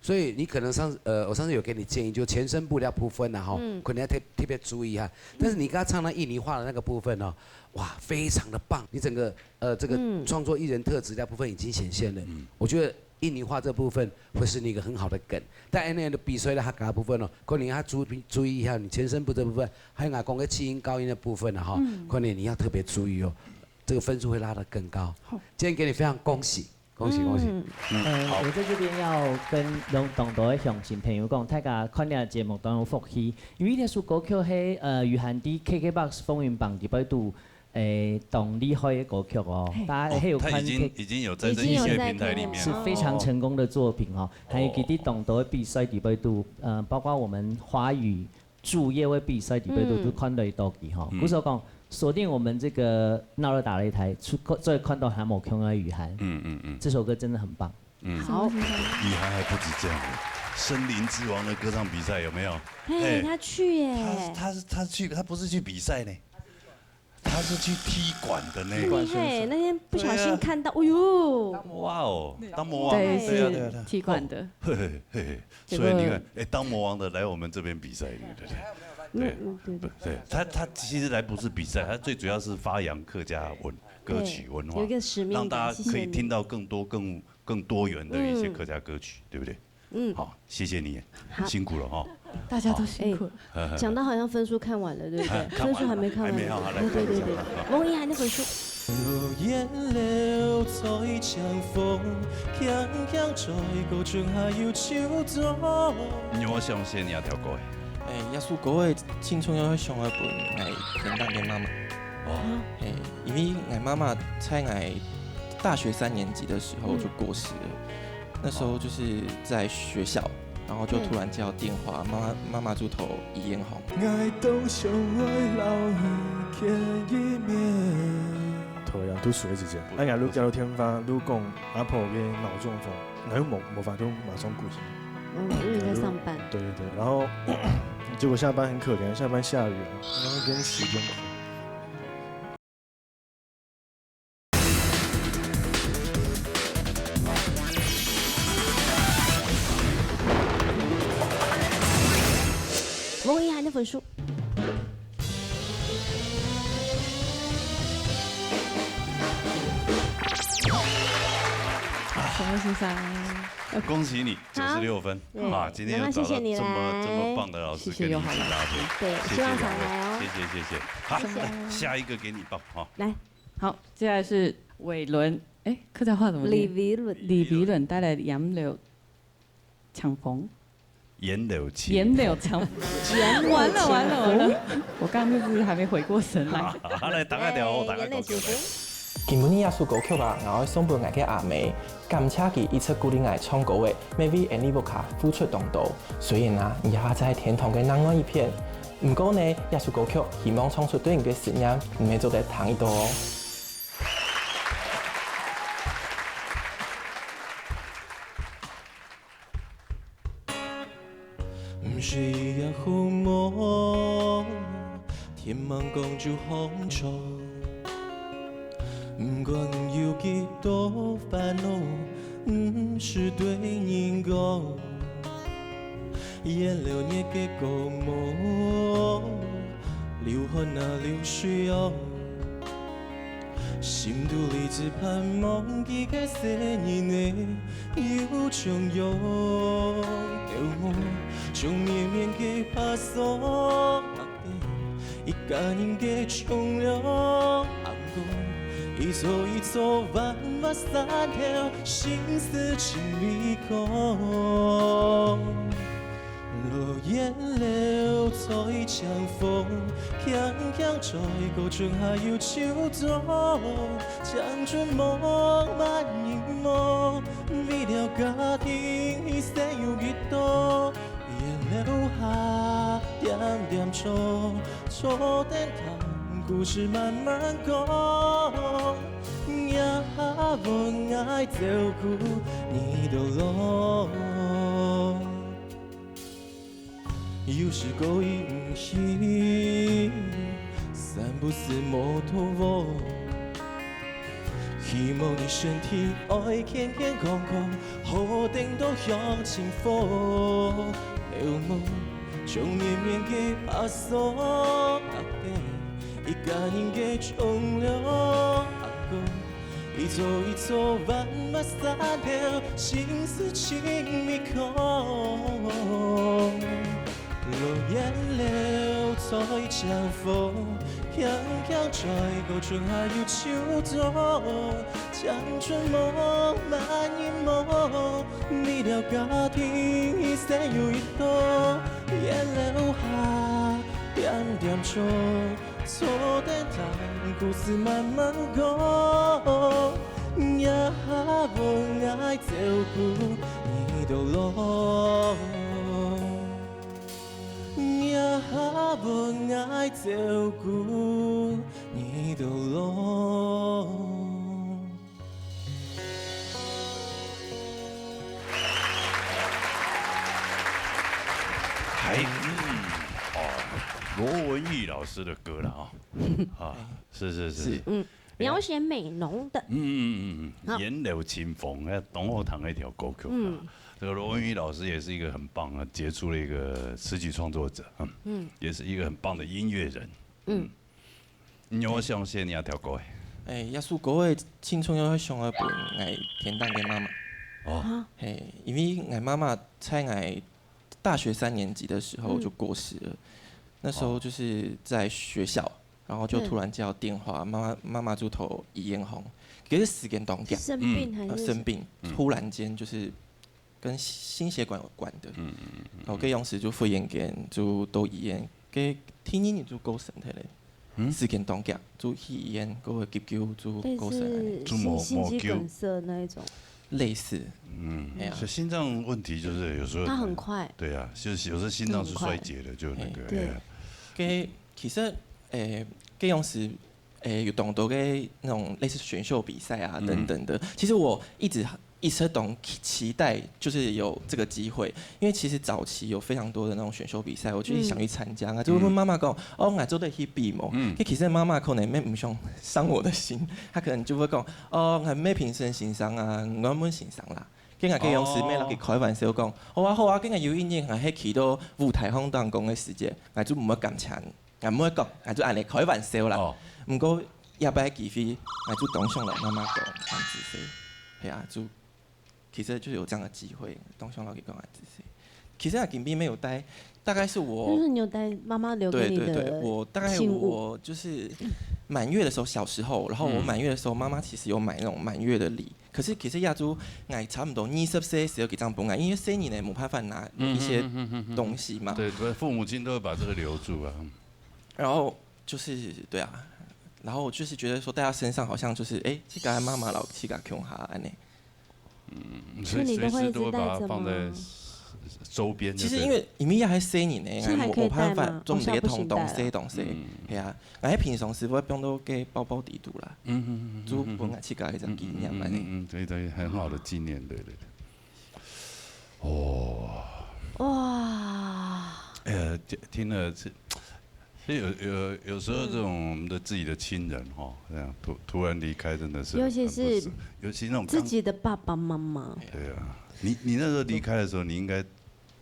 所以你可能上呃，我上次有给你建议，就前声部的部分啊，哈，可能要特特别注意哈。但是你刚刚唱到印尼话的那个部分呢，哇，非常的棒！你整个呃这个创作艺人特质的部分已经显现了。我觉得印尼话这部分会是你一个很好的梗，但那个比赛的客家部分哦，可能要注注意一下你前声部这部分，还有我讲个气音高音的部分啊，哈，可能你要特别注意哦，这个分数会拉得更高。今天给你非常恭喜。 恭喜恭喜！呃，我在这边要跟当当多的乡亲朋友讲，大家看这个节目当有福气，因为这首歌曲是呃雨涵在KKBOX风云榜里背肚，诶，当厉害的歌曲哦。大家还有看已经已经有在这音乐平台里面，已经有在是非常成功的作品哦。还有其实当多的比赛里背肚，呃，包括我们华语 主要个比赛里背肚都看到一道题哈。故所讲，锁定我们这个闹热打擂台，出再看到还无穷的雨涵。嗯嗯嗯，这首歌真的很棒。嗯，雨涵还不止这样，森林之王的歌唱比赛有没有？嘿，他去耶，他他是他去，他不是去比赛呢，他是去踢馆的呢。厉害！那天不小心看到，哎呦，哇哦，当魔王，对，对啊对啊对啊，是踢馆的。嘿嘿嘿嘿，结果所以你看，哎，当魔王的来我们这边比赛，对不对？嗯嗯对对，对他，他其实来不是比赛，他最主要是发扬客家文歌曲文化，有一个使命感让大家可以谢谢你听到更多、更更多元的一些客家歌曲，对不对？嗯，好，谢谢你，辛苦了哈。大家都辛苦了。讲到好像分数看完了，对不对？看完了分数还没看完，还没有好来对对对对看一下，我们也还在回数。有颜料在长风，轻轻吹过，春夏又秋冬。你有相信你要跳过哎，诶，耶穌哥个青春有想要分𠊎天大个媽媽。哦，诶，因為𠊎媽媽在𠊎大學三年級的時候就過世了，那時候就是在學校，然後就突然接到電話，媽媽媽媽就頭一眼紅。 𠊎都想愛留你見一面。頭一樣都屬於姐姐。哎呀，你家到天花，你講阿婆个腦中風，𠊎又無無法度馬上過去。嗯，因为你在上班。對對對，然後結果下班很可憐，下班下雨啊，然後跟時間。我们也还在分数。什么先生？恭喜你九十六分对啊！今天又找到这么那谢谢你来这么棒的老师谢谢跟你一起搭配，对，谢谢希望常两位来哦谢谢谢谢。好，来下一个给你报哈。来，好，接下来是伟伦。哎，客家话怎么念？李维伦，李维伦带来的《颜料长风》。颜料青，颜料长风。完了完了完了！我刚刚就是还没回过神来。好，来打个电话，打个哎颜料广告青。今晡日這首歌曲啊，𠊎愛送分𠊎个阿姆，感謝佢一直鼓勵𠊎唱歌仔，乜為𫣆屋下付出當多。雖然啊，你這下在天堂个另外一片，毋過呢，這首歌曲希望唱出對你个思念，你乜做得聽一到哦。毋係一樣好無，天吂光就好著。毋管有幾多煩惱，毋使對人講。 沿路月个光芒，流汗啊流水哦。心肚裡只盼望幾個細人仔有重用，有無？像綿綿个白索，一個人个重量。 一座一座萬壩山頭，心事盡未講。落葉流在清風，輕輕吹過，春夏又秋冬。青春茫茫一目，未了家庭，生有幾多。 沿路下點點坐，坐等聽故事慢慢講。若下問𠊎照顧你到老。有時過意毋去，三不四摸頭摸。 希望你身體愛健健康康，好等到享清福。流目像綿綿个白索，一個人个重量。一座一座萬壩山頭，心事盡未講。 落葉流在清風，輕輕吹過，春夏又秋冬。青春茫茫一目，未了家庭，生有幾多。沿路下點點坐，坐等聽故事慢慢講。若下問𠊎照顧你到老。 若下問𠊎照顧你到老。還，嗯，哦，羅文玉老師的歌了啊。啊，是，是，是。是。嗯，描寫美濃的。嗯，嗯，嗯，嗯，好。沿流清風，哎，當好聽的一條歌曲啊。嗯。這個羅文玉老師也是一個很棒的、傑出的一個詞曲創作者，嗯，嗯。也是一個很棒的音樂人。嗯。嗯。你有想寫哪條歌誒？誒，這首歌个青春要想要分𠊎天頂个媽媽。哦。啊。嘿，因為𠊎媽媽在𠊎大學三年級的時候就過世了，嗯。那時候就是在學校，然後就突然接到電話，媽媽，媽媽就在醫院吼，其實時間當遽，生病還是，呃，生病，嗯。突然間就是跟心血管有關的。嗯，嗯，嗯，嗯。然後該央時就忽然間就到醫院，該第二日就過身忒了。嗯？時間當遽，就去醫院，過後急救就過身了。類似心，就無，心肌梗塞那一種。類似。嗯，哎呀。所以心臟問題就是有時候，它很快。對啊，就是有時候心臟是衰竭的，很快。就那個，對。哎呀。該其實，誒，該央時 誒，有當多个那種類似選秀比賽啊，嗯。等等的。其實我一直，一直當期待，就是有這個機會，因為其實早期有非常多的那種選秀比賽，我就一直想去參加，嗯。啊，就問媽媽講：「哦，𠊎做得去比無？」嗯。其實媽媽可能也毋想傷我的心，她可能就會講：「哦，𠊎毋係評審先生啊，𠊎問先生啦。」跟𠊎个老師，哦。乜摎佢開玩笑講：「好啊，好啊，跟𠊎有一日𠊎係去到舞台項當中个時節，𠊎就毋會感謝你。」 𠊎毋會講，𠊎就恁樣開玩笑啦。哦。毋過，這擺機會，𠊎就當想摎媽媽講恁仔細。係啊，就，其實就有這樣的機會，當想摎佢講恁仔細。其實𠊎今晡日有帶，大概是我，就是你有帶媽媽留給你的，對，對，對，我大概信物。我就是滿月的時候，小時候，然後我滿月的時候，嗯。媽媽其實有買那種滿月的禮， 可是其實也就𠊎差毋多二十歲時候佢正分𠊎，因為細人仔無辦法拿一些東西嘛。嗯，嗯，嗯，嗯，嗯。對，對，父母親都會把這個留住啊。然後就是，對啊，然后我就是觉得说戴在身上好像就是，哎，自家个妈妈摎自家共下安尼。嗯，所以随时都会把它放在周边就对了。其实因为因为也还細人呢，现在还可以戴吗？我怕哦，现在不行戴了。东西东西东西，系啊，我平常时会放到个包包底肚啦，嗯嗯嗯就分自家一个纪念安尼。嗯，对对，很好的纪念，对对对。哦，哇，呃，听了是，其实有有有时候这种我们的自己的亲人哈，这样突突然离开，真的是尤其是很不舍，尤其那种刚自己的爸爸妈妈，对啊，你你那时候离开的时候，你应该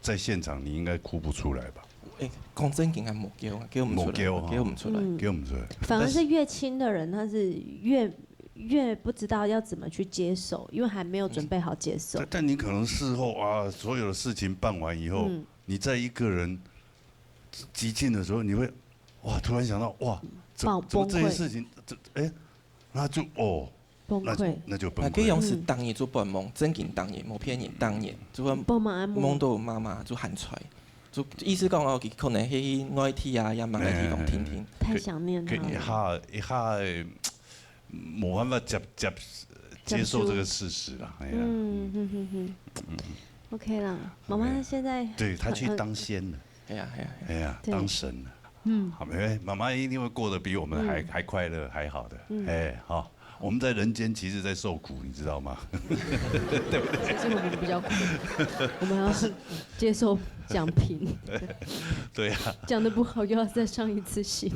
在现场，你应该哭不出来吧？哎，讲正经啊，无叫啊，叫毋出来，无叫哈叫毋出来。嗯给我们说，反而是越亲的人，他是越越不知道要怎么去接受，因为还没有准备好接受但。但你可能事后啊，所有的事情办完以后，嗯你在一个人极尽的时候，你会哇，突然想到哇，怎爆怎么这些崩溃事情，这哎，那就哦，崩溃。那就崩溃。那个样是当年做白梦，正经当年，无骗人，当年就会帮忙按摩梦，到妈妈就喊出来，就意思讲哦，佢可能去外地啊，也蛮个地方听听。太想念他可以一了。下一下，嗯，没办法接接接受这个事实了。哎呀，嗯哼哼哼，OK 啦，妈妈现在对他去当仙了，哎呀哎呀，哎呀，对当神了。嗯好，没妈妈一定会过得比我们还嗯还快乐还好的。嗯哎，好，我们在人间其实在受苦，你知道吗？其实我们比较苦，我们要接受讲评，对呀，讲的不好又要再伤一次心。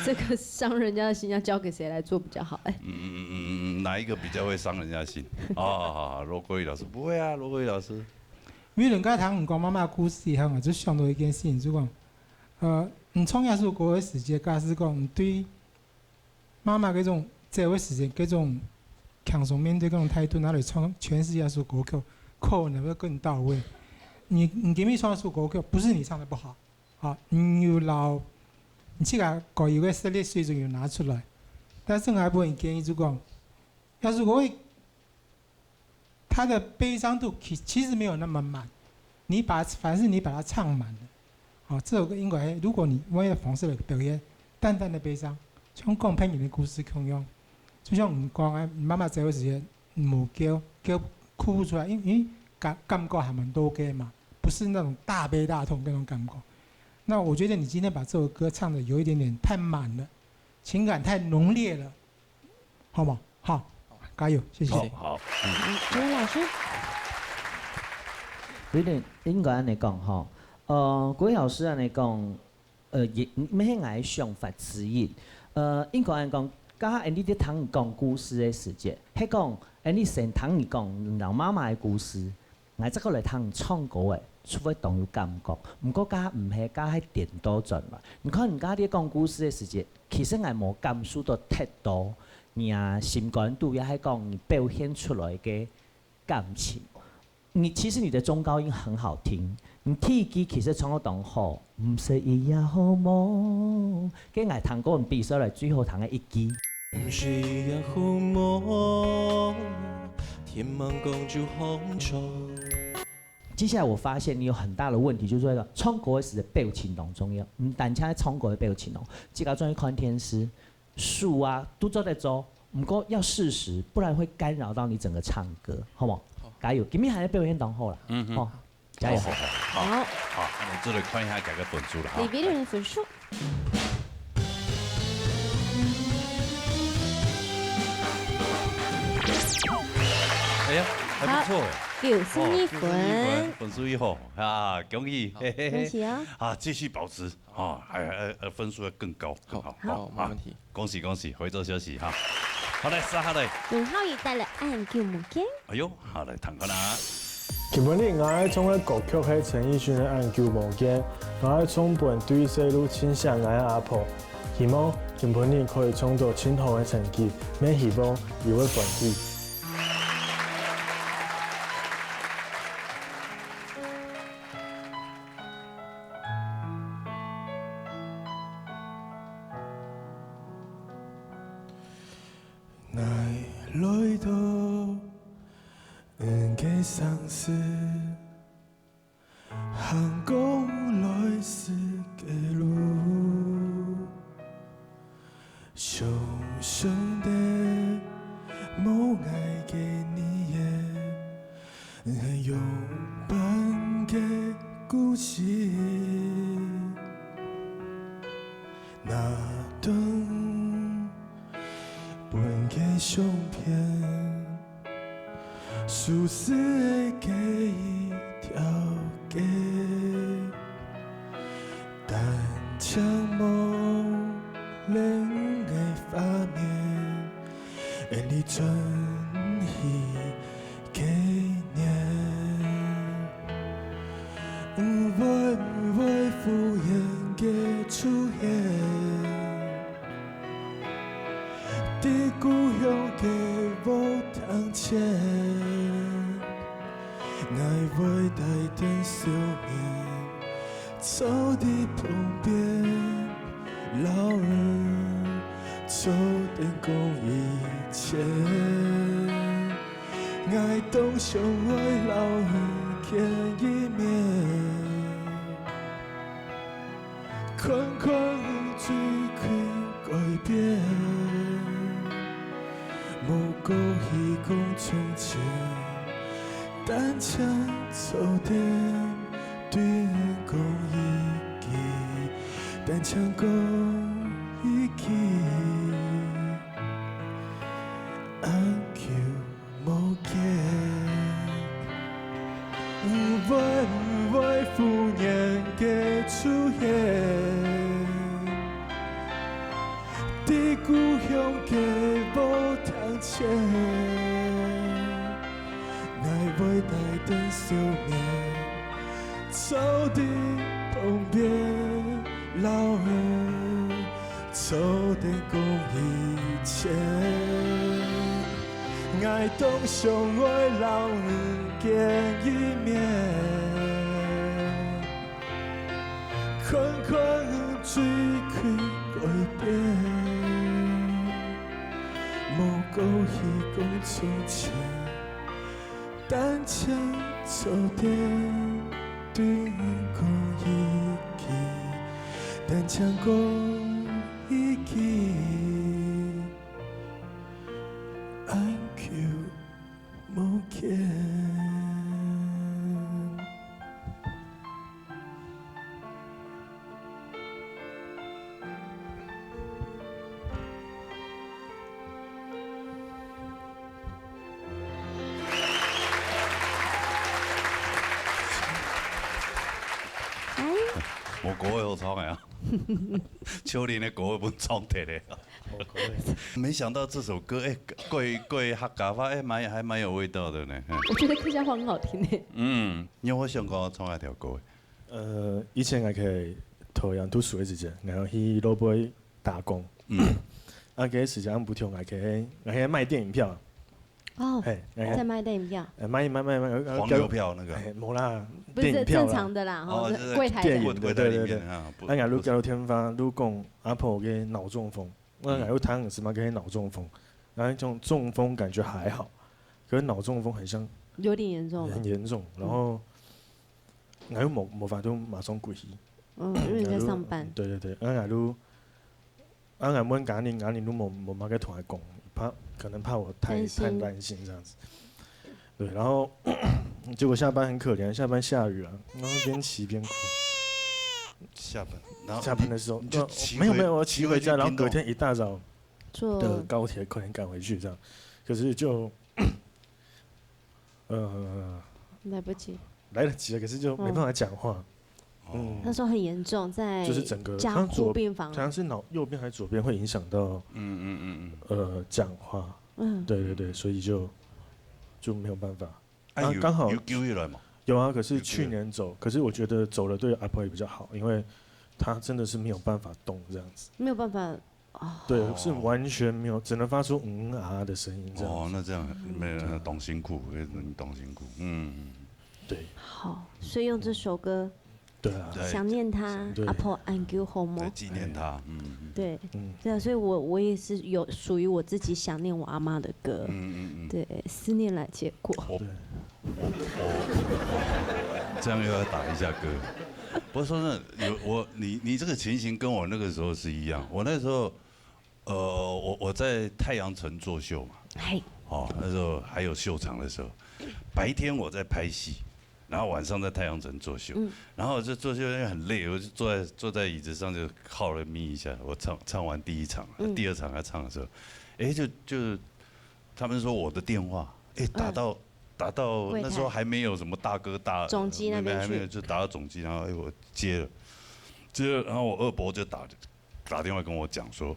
这个伤人家的心要交给谁来做比较好？哎，嗯嗯嗯嗯，哪一个比较会伤人家心？哦，好好，罗国语老师不会啊，罗国语老师。因為人家聽你講媽媽故事以後，我就想到一件事情，就講，呃，你唱這首歌的時節，假使講你對媽媽這種走的時節，這種輕鬆面對這種態度，拿來唱詮釋這首歌曲，可能會更到位。你你今日唱這首歌曲，不是你唱的不好，啊，你有老，你自家該有个實力水準有拿出來，但是我還不會建議就講，要是我會他的悲伤度其其实没有那么满，你把凡是你把它唱满了，啊，这首歌应该，如果你用一个方式来表现淡淡的悲伤，像讲骗人的故事同样，就像你讲啊，你妈妈走的时间，你没叫，叫哭不出来，因为因为感感觉还蛮多个嘛，不是那种大悲大痛那种感觉。那我觉得你今天把这首歌唱的有一点点太满了，情感太浓烈了，好吗？好，加油，谢谢。谢谢好，好，陈老师，有点应该安尼讲吼，呃，郭老师安尼讲，呃，也毋系𠊎想法之一。呃，应该安尼讲，刚刚安尼咧听你讲故事的时节，系讲安尼先听你讲老妈妈的故事，𠊎再过来听你唱歌的，就会当有感觉。毋过刚刚毋系，刚刚点倒转来。你看你刚刚咧讲故事的时节，其实𠊎无感受到忒多，你啊心肝肚也系讲你表现出来个感情。 你其实你的中高音很好听，你第一句其实唱到当好，毋使伊也好无。跟𠊎弹过比赛来最好弹的一句。毋是也好无，天茫讲就风吹。接下来我发现你有很大的问题，就是说唱歌时的表情当重要，毋单单在唱歌的表情哦，自家转去看电视，手啊都做得做，不过要适时，不然会干扰到你整个唱歌，好不好？加油，今天还在表现当好啦，嗯好，加油。好好好，好，那我们再来看一下改个分数了哈。李别人的分数，哎呀，还不错哎。九十二哦分。分数一好啊，恭喜，嘿嘿嘿，恭喜哦！啊，继续保持啊，还还呃分数要更高，更好，好，没问题。恭喜恭喜，回头休息哈。好嘞，三号嘞，荣浩也带了按久目镜。哎呦，好来，坦克啦。今晡日𠊎愛唱个歌曲係陳奕迅个《恁久無見》，𠊎愛唱分對細路盡惜𠊎个阿婆。希望今晡日可以唱到盡好个成績，也希望佢會歡喜。 来到恩个城市，行过来时个路，無愛个你也，還有半个故事。那段分个相片， 熟似个記憶條街，單淨無人个畫面，願你轉去紀念。會毋會忽然个出現？ 在故鄉个屋頂前，𠊎會帶等笑面，坐在旁邊，摎你坐等講以前。𠊎當想愛摎你見一面。 看看你最近改變，無過去講從前，單淨坐等對你講一句，單淨講一句，恁久 無見，會毋會忽然个出現？在故鄉个屋頂前，𠊎會帶等笑面，坐在旁邊，摎你 坐等講以前，𠊎當想愛摎你見一面。看看你最近改變，無過去講從前。 單淨坐等對你講一句，單淨講一句，恁久無見。 哎，無歌仔好唱个啊，秋玲个歌仔分唱忒个啊。無歌仔。沒想到這首歌，哎，過過客家話，哎，蠻還蠻有味道的呢。嗯。我覺得客家話很好聽欸。嗯，你有想過唱哪條歌？呃，以前𠊎去桃園讀書个時節，然後去路背 打工。嗯。啊，該時節毋同，𠊎去，𠊎去賣電影票。哦，嘿，哎，在賣電影票。哎，賣賣賣賣，呃，黃牛票那個。哎，無啦，不是，電影票啦。正常的啦，吼，哦，就是櫃檯的。電影的，對對對。櫃台裡面啊，不，啊，𠊎就接到電話，就講阿婆个腦中風，𠊎，嗯。𠊎就聽是麼个腦中風，然後那種中風感覺還好，可是腦中風很像有點嚴重了。很嚴重，然後，嗯。 𠊎又無，無法度馬上過去。嗯，因為你在上班。對對對，啊，𠊎就，啊，𠊎問家人，家人都無，無麼个同𠊎講，怕，可能怕我太，擔心。太擔心這樣子。對，然後結果下班很可憐，下班下雨啊，然後邊騎邊哭。下班，然後下班的時候，你，你就騎回，沒有沒有，我騎回家，騎回去屏東。然後隔天一大早坐的高鐵可能趕回去這樣，可是就 呃，來不及。來得及了，可是就沒辦法講話。哦。嗯。那時候很嚴重，在就是整個加護病房。他是腦，他是腦右邊還是左邊會影響到，嗯，嗯，嗯，嗯。呃，講話。嗯。對對對，所以就，就沒有辦法。啊，啊，有，剛好有救起來嗎？有啊，可是去年走，有救起來。可是我覺得走了對阿婆也比較好，因為她真的是沒有辦法動這樣子。沒有辦法 對，哦。是完全沒有，只能發出嗯啊的聲音這樣子。哦，那這樣，嗯。沒有，那當辛苦，那當辛苦，嗯。對。好，所以用這首歌，對啊。對。想念她，對。阿婆恁久好無？對，紀念她，嗯，嗯。對，嗯。對啊，所以我，我也是有屬於我自己想念我阿嬤的歌。嗯，嗯，嗯。對，思念來結果。我，對。這樣又要打一下歌。不過說真的，有，我，你，你這個情形跟我那個時候是一樣。我那時候，呃，我，我在太陽城作秀嘛。嘿。哦，那时候还有秀场的时候，白天我在拍戏，然后晚上在太阳城作秀，然后就作秀因为很累，我就坐在坐在椅子上就靠了眯一下。我唱唱完第一场，第二场要唱的时候，哎，就就他们说我的电话，哎，打到打到那时候还没有什么大哥大总机那边去还没有，就打到总机，然后哎我接了，接了，然后我二伯就打打电话跟我讲说，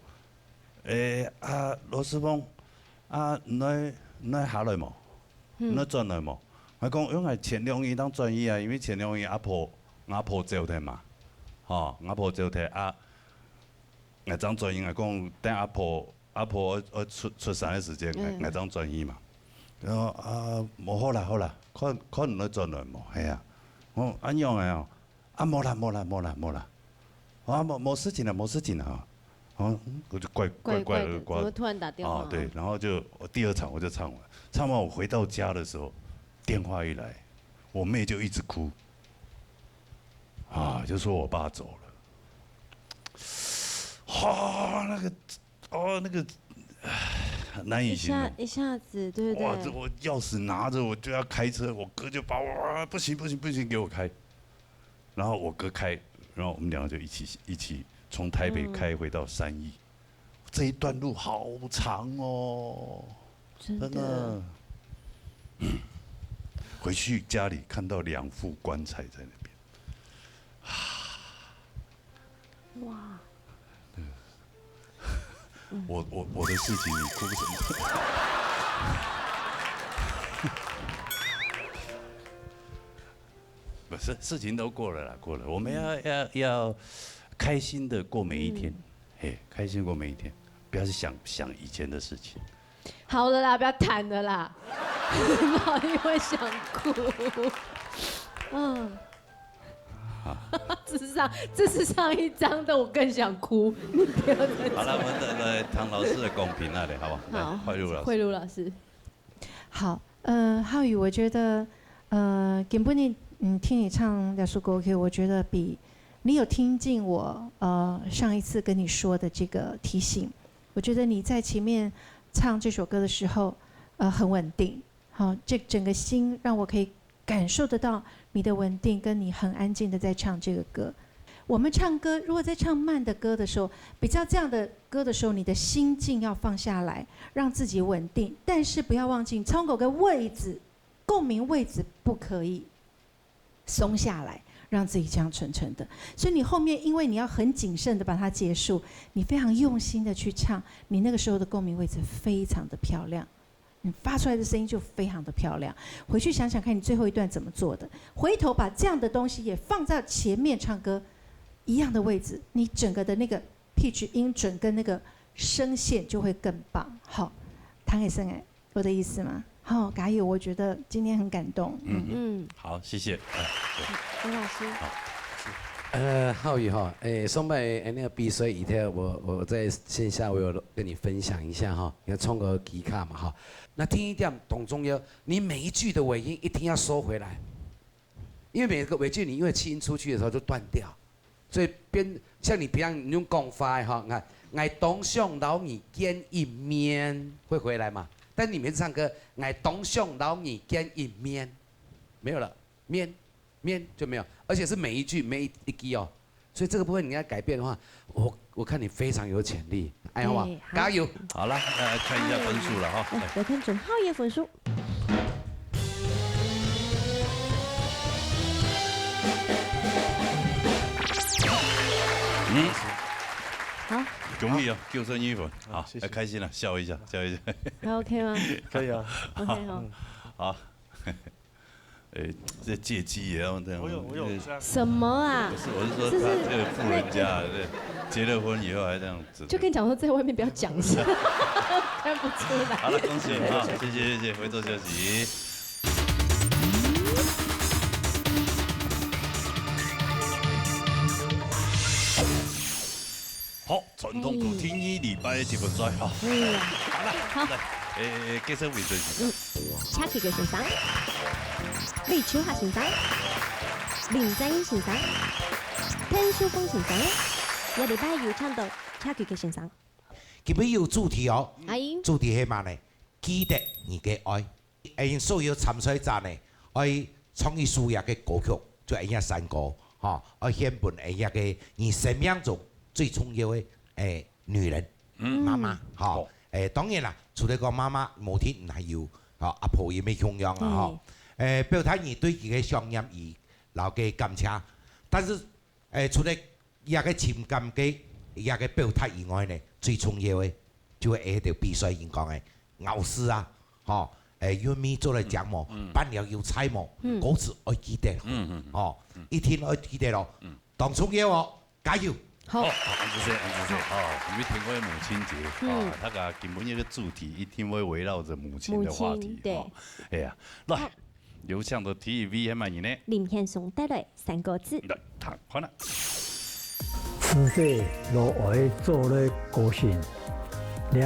哎啊罗斯峰，啊你你下来无？你转来无？我讲因为前两日当转去啊，因为前两日阿婆阿婆走忒嘛，吼，阿婆走忒啊，𠊎正转去，𠊎讲等阿婆阿婆呃出出山个时间，𠊎正转去嘛。然后啊，无好啦好啦，看看你转来无，系啊。哦，恁样个哦，啊，无啦无啦无啦无啦，啊，无无事情啦无事情啦哈。啊，我就怪怪怪的怎么突然打电话？啊，对，然后就我第二场我就唱完，唱完我回到家的时候，电话一来，我妹就一直哭，啊，就说我爸走了，啊，那个哦那个难以一形容下。一下子，对不哇，对这？我钥匙拿着，我就要开车，我哥就把我啊，不行不行不行，给我开。然后我哥开，然后我们两个就一起一起从台北开回到三义，这一段路好长哦，真真的。回去家里看到两副棺材在那边，哇，我我我的事情你哭什么？不是，事情都过了啦，过了，我们要要要开心的过每一天，嘿，开心过每一天，不要去想想以前的事情。好了啦，不要谈了啦，不好意思，我想哭。嗯，这是上这是上一张的，我更想哭。你不要再好了，我们再来谈老师的公平那里，好不好？来好，慧茹老师。慧茹老师，好，呃，浩宇，我觉得，呃，今晡日，嗯，听你唱这首歌曲，我觉得比你有听进我，呃，上一次跟你说的这个提醒。我觉得你在前面唱这首歌的时候，呃，很稳定。好，这整个心让我可以感受得到你的稳定，跟你很安静的在唱这个歌。我们唱歌，如果在唱慢的歌的时候，比较这样的歌的时候，你的心境要放下来，让自己稳定，但是不要忘记，唱歌个位置，共鸣位置不可以松下来，让自己这样沉沉的。所以你后面，因为你要很谨慎的把它结束，你非常用心的去唱，你那个时候的共鸣位置非常的漂亮。你发出来的声音就非常的漂亮。回去想想看，你最后一段怎么做的，回头把这样的东西也放在前面唱歌一样的位置，你整个的那个 pitch 音准跟那个声线就会更棒。好，弹给声哎，我的意思吗？好，加油！我觉得今天很感动。嗯，嗯，好，谢谢。哎刘老师，呃，浩宇哈，诶，上摆那个比赛以前，我我在线下我有跟你分享一下哈，你看唱个吉他嘛哈，那听一点当重要，你每一句的尾音一定要收回来，因为每个尾句你因为气音出去的时候就断掉，所以变像你平常你用讲法的哈，你看，我当想摎你见一面会回来嘛，但你每次唱歌，我当想摎你见一面，没有了，面面就没有，而且是每一句每一句哦。所以这个部分你要改变的话，我我看你非常有潜力，哎，好不好？哎好加油！好了，那来看一下分数了哈。哎，来看陈浩宇的分数。嗯，好，恭喜啊，九十一分，好，谢谢要开心了，笑一下，笑一下。还 OK 吗可以啊。？OK 哈，好，哎，这借机也要这样。我有我有这样。什么啊不？是，我是说他这个富人家，对，结了婚以后还这样子。就跟你讲说，在外面不要讲，是吧？看不出来。好了，恭喜啊！谢谢谢谢，回座休息。好，传统个天意礼拜的节目再哈。嗯，好了，好来，诶，介绍位置是啥？蔡启杰先生、李秋华先生、林正英先生、彭秀凤先生，下礼拜有请到蔡启杰先生。今日有主题哦，阿英，主题係嘛呢？記得你个愛。恁所有參賽者呢，愛唱一首這个歌曲，就恁樣山歌，吼，愛獻分恁樣个你生命中最重要个，誒，女人，嗯。媽媽，吼。好。誒，當然啦，除了講媽媽，母親還有，吼，阿婆也無共樣啊，吼。嗯。誒，表達你對佢个想念，佢，摎个感謝。但是，誒，除了這个情感个，這个表達以外呢，最重要个，就係這條比賽人講个，咬字啊，吼，誒，韻味做得靚無，嗯。嗯。扮了有才無，嗯。歌詞愛記得，嗯，嗯，嗯。吼，嗯。一定愛記得咯。嗯。當重要哦，加油！好。好，恁仔細，恁仔細，哦，因為聽過母親節，嗯。哦，大家今晡日个主題一定會圍繞著母親的話題，母親，對。哦，哎呀，來，好。劉向的第一位係麼人呢？林賢松帶來三個字。來，聽看啊。自細老愛做了歌星，這有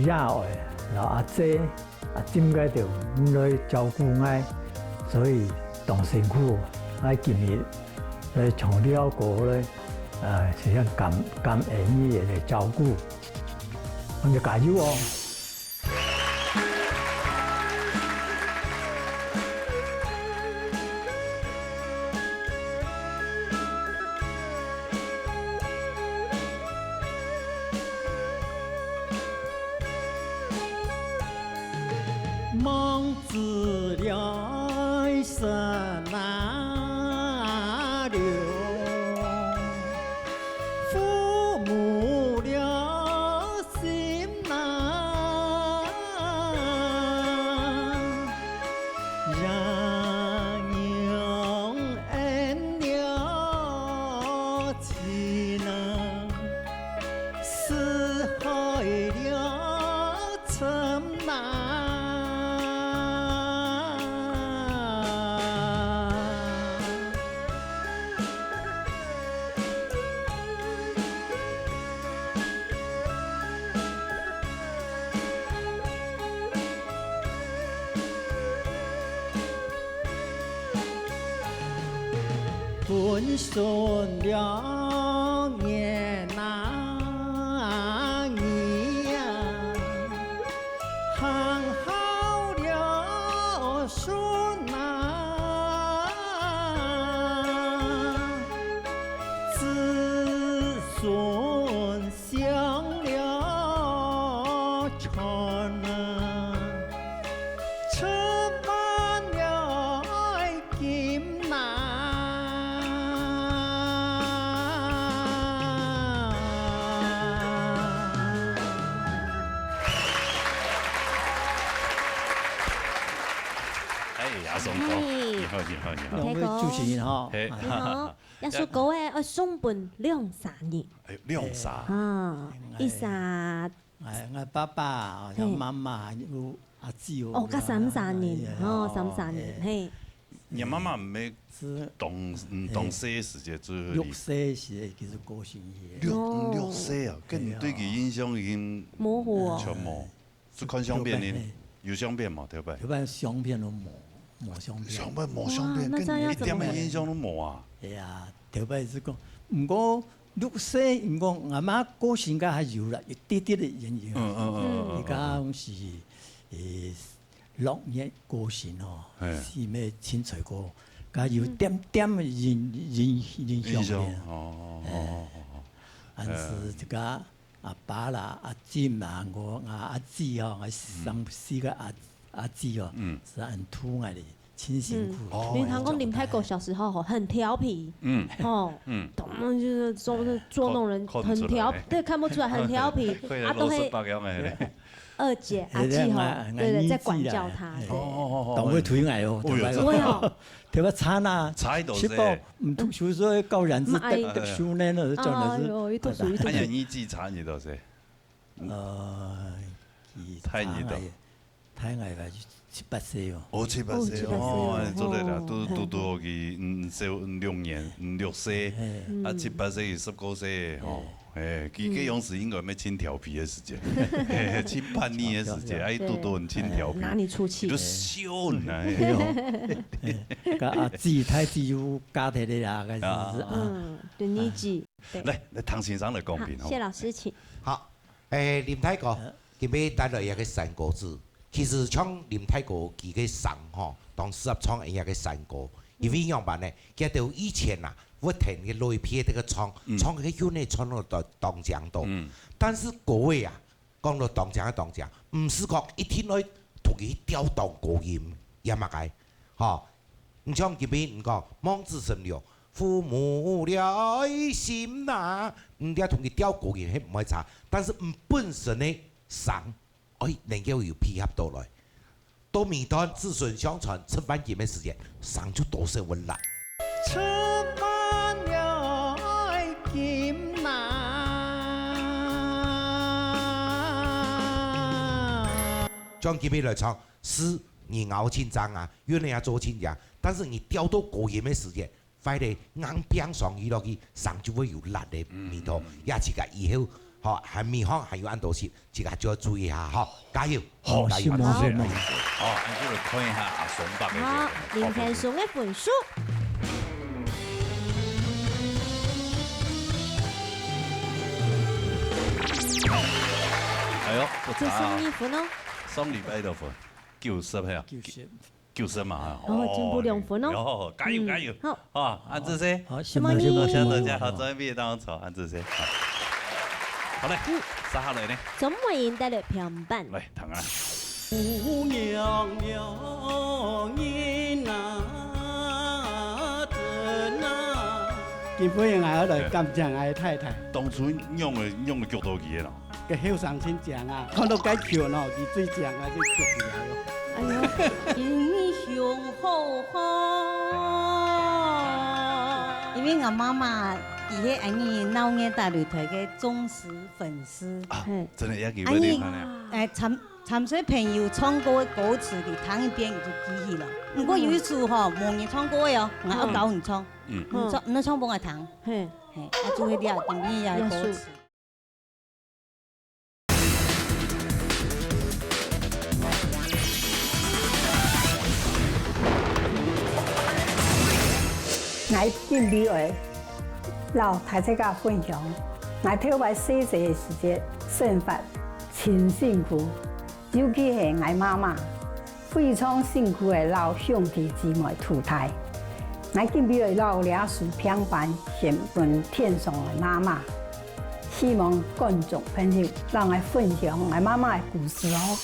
爺哀摎阿姊 啊，真个就毋來照顧𠊎，所以當辛苦。𠊎今日來唱這歌咧，啊，係想感，感恩你个照顧，恁仔加油哦！ 望子了身那流，父母了心那，也用恩了情那。 四海了城南。 分孫了年那年，行好了順那，子孫 想了春啊，春滿了金南。哎，阿松哥，嘿。你好，你好，你好。兩位主持人好。嘿。你好。 這首歌誒，愛送分兩儕人。哎，兩儕。啊，哎，一儕。哎，𠊎爸爸，哦，嘿。媽媽，還有阿姊哦。哦，該三儕人，哎，哦，哦，三儕人，哎。嘿。你媽媽毋係，是，當，嗯，當細个時節就，六歲時節其實過身去。六，哦。六歲啊，該你對佢印象已經模糊哦。全無。 係看相片呢？頭擺，嘿。有相片無？頭擺。頭擺相片都無，無相片。相片無相片，哇，那這樣要怎麼，一點个印象都無啊。係啊，頭擺係講，毋過六歲，毋過阿媽過身該還有啦，一滴滴个印象。嗯，嗯，嗯，嗯，嗯。佢講係，誒，六月過身哦，嘿。係無清楚過，該有點點个印，印，印象个。印象，哦，哦，哦，哦，哦。哎。但是這個 阿爸啦、阿姊啦，𠊎，𠊎阿姊哦，𠊎三，嗯。四個阿，阿姊哦，嗯。係恁渡𠊎个，真辛苦。嗯。哦。因為聽講林太公小時候吼，很調皮，嗯。吼，嗯。懂，就是說，哎，捉弄人，看，看不出來。很調，對，看不出來，很調皮，啊，都會，二姐、阿姊吼，哎，對，對，在管教他，哎，對。哦，哦，哦，哦。當會推𠊎哦，哎喲，對吧？真的。會哦。 特別慘啊，差到這。七寶，毋讀書，所以教人是得，得書呢，那是真的是。哎喲，一讀書，一讀書。哎呀，年紀差你多少？呃，大你多。大𠊎，大𠊎个七八歲哦。哦，七八歲，哦，七八歲哦，哦，哎，做得啦，哦，都，都，都，佢，嗯，小，嗯，六年，嗯，六歲，嘿。啊，七八歲，十九歲，哦。 哎，佢，嗯。佢該樣時應該乜盡調皮个時節，嘿，盡叛逆个時節，哎，對。堵堵很盡調皮，哎，拿你出氣。佢都笑你啊，哎喲。哎，佮阿姊、大姊又加起來啊，該是，啊。啊。嗯，對，年紀，對。來，來，唐先生來公平，好，吼。謝老師，請。好，哎，林大哥，呃。今日帶來一個三個字，其實像林大哥佢个聲吼，當適合唱恁樣个山歌，因為仰般呢？佢兜以前啊，會聽个老一輩个唱，唱个韻呢唱到當當靚到。但是歌仔啊，講到當靚个當靚，毋係講一定愛同佢調當高音，也麼个，吼。你像今日你講望子成龍，父母了愛心呐，你要同佢調高音，係毋會差。但是你本身个聲 愛能夠有配合到來。到尾段子孫相傳出萬金个時節，聲就多聲會爛。出萬了愛金啊。像今日來唱，係你咬盡正啊，韻也做盡正，但是你調到高音个時節， 壞咧，硬拚上去落去，聲就會有爛个味道。也自家以後，吼，還未好還有恁多事，自家就要注意下，吼，加油，好，加油，辛苦，辛苦。好，恁就來看一下阿松伯个好，這個林先生个分數。哎喲，不差啊。九十二分哦。上禮拜多分？九十係啊。九十。 九十嘛，哦，進步兩分哦。喲，加油，嗯，加油。好。啊，恁仔細。好，什麼你？多謝，多謝，好，準備當中，恁仔細。好。好嘞，接下來呢？張偉英帶來平板。來，聽啊。今晡日𠊎愛來感謝𠊎太太。當初仰个，仰个捉到佢个咯？ 該後生真靚啊，看到該球哦，佢最靚啊，就捉佢啊咯。哎喲，英雄好漢。因為𠊎媽媽佢係𠊎俚鬧熱打擂台个忠實粉絲。啊，嘿。真个，也幾會聽呢。𠊎俚，哎，參，參賽朋友唱歌个歌詞，佢聽一遍佢就記起來。毋過有一首吼，無人唱過个哦，𠊎愛教你唱。嗯。你唱，你唱分𠊎聽。嘿。嘿，啊，注意了，今晡日个歌詞。 𠊎今晡日愛摎大自家分享，𠊎頭擺細細个時節生活盡辛苦，尤其係𠊎媽媽非常辛苦个摎兄弟姊妹渡大。𠊎今晡日愛摎這首平板獻分天上个媽媽，希望觀眾朋友摎𠊎分享𠊎媽媽个故事哦。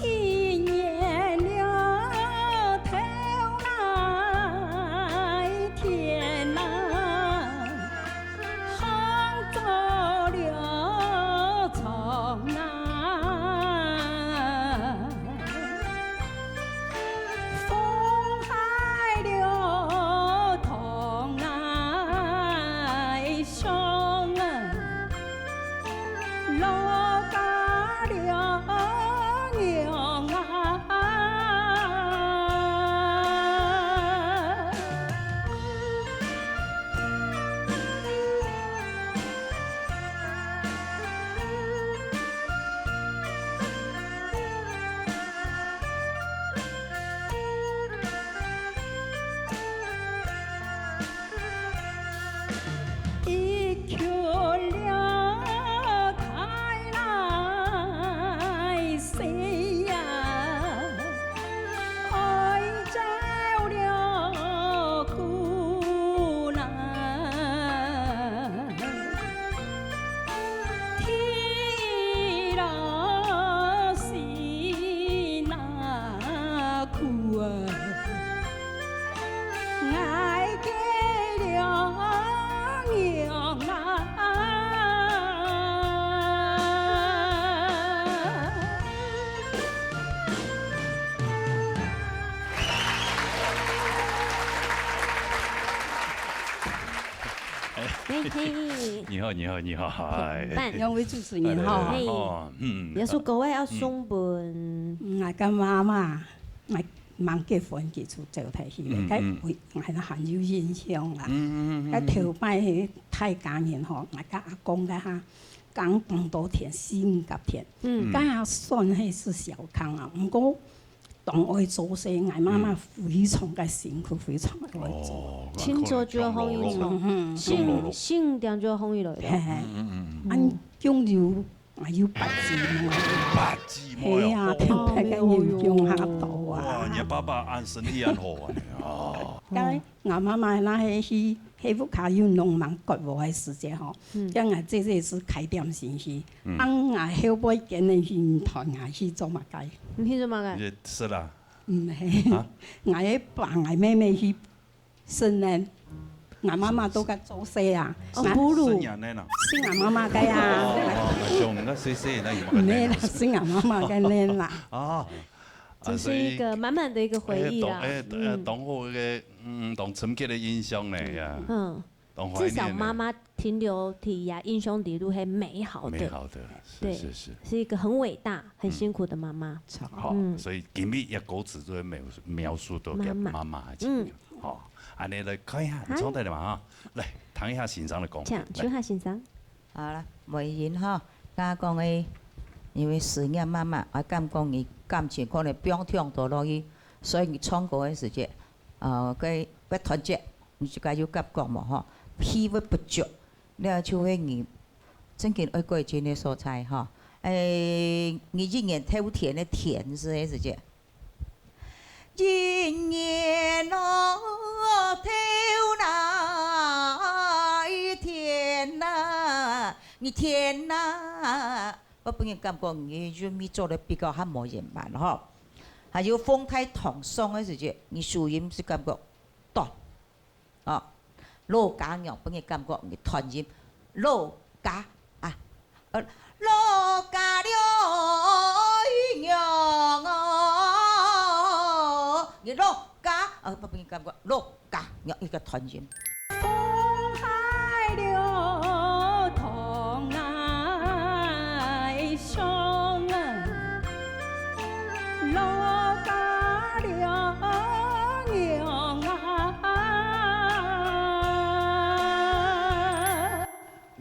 一年了頭來天啊，風做了床啊，風害了堂來上啊。 落家了娘啊。 一群了大來細呀，愛照了顧啦。天老心那苦啊。 𠊎个娘啊！ 嘿嘿。你好，你好，你好，嗨。平板。兩位主持人好。嗨，嗨，嗨。哦，嗯，這首歌仔愛送分。嗯，𠊎个媽媽，𠊎吂結婚佢就走忒去了，嗯，嗯。該位𠊎還有印象啦。嗯，嗯，嗯，嗯。該頭擺大家人吼，𠊎个阿公个哈，耕當多田，四五甲田，嗯。該下算係係小康啊，毋過當愛做事，𠊎媽媽非常个辛苦，非常个愛做。哦，清早就要烘衣裳，嗯，嗯，嗯。四五點就要烘衣裳。嘿，嘿。嗯，嗯，嗯，嗯。恁共有，啊，有八姊妹。八姊妹哦。係啊，哦，大家人共下到啊。哇，你爸爸恁身體恁好啊，哦。該 𠊎媽媽那係去，係屋下有農民割禾个時節吼，嗯。該𠊎姊姊係開點心去，嗯。啊𠊎後背跟等去，毋知𠊎去做麼个。你去做麼个？你食啦？毋係，啊？𠊎个爸、𠊎妹妹去承恁，𠊎媽媽都該做事啊。哦，𠊎，哺乳。承恁呢啦。係𠊎媽媽个啊。哦，哦，哦，那就，那細細，那有麼个呢？毋係啦，係𠊎媽媽个呢啦。哦，這是一個滿滿的一個回憶啦。啊，所以，哎，當，哎，呃，嗯。當好个 嗯，當深刻个印象呢，呀。嗯，當懷念呢。至少媽媽停留在呀，印象裡都係美好的。美好的，是，對，是，是。是一個很偉大、很辛苦的媽媽。嗯。好，嗯。所以今日个歌詞就會描述，描述到个媽媽。媽媽个情景。嗯。好，恁呢來看一下，你唱得了嘛哈？來，聽一下先生个講。請，來。請先生。 好啦，梅英吼，剛剛講个，因為思念媽媽，啊，感覺你感情可能放忒多落去，所以你唱歌个時節，呃，該，該團結，你自家有感覺無吼？氣力不足，了就係你正經愛改進个所在吼。誒，你一年透天个天時个時節， 一年哦，透那一天哪，一天哪。𠊎分人感覺你韻味做得比較較無圓滿吼。還有風颱當爽个時節，你收音係感覺短。 哦，老家娘分人感覺你斷音，老家啊，呃，老家了娘哦，你老家，呃，分人感覺老家娘一個斷音。風颱了當哀傷啊， 老家了娘啊。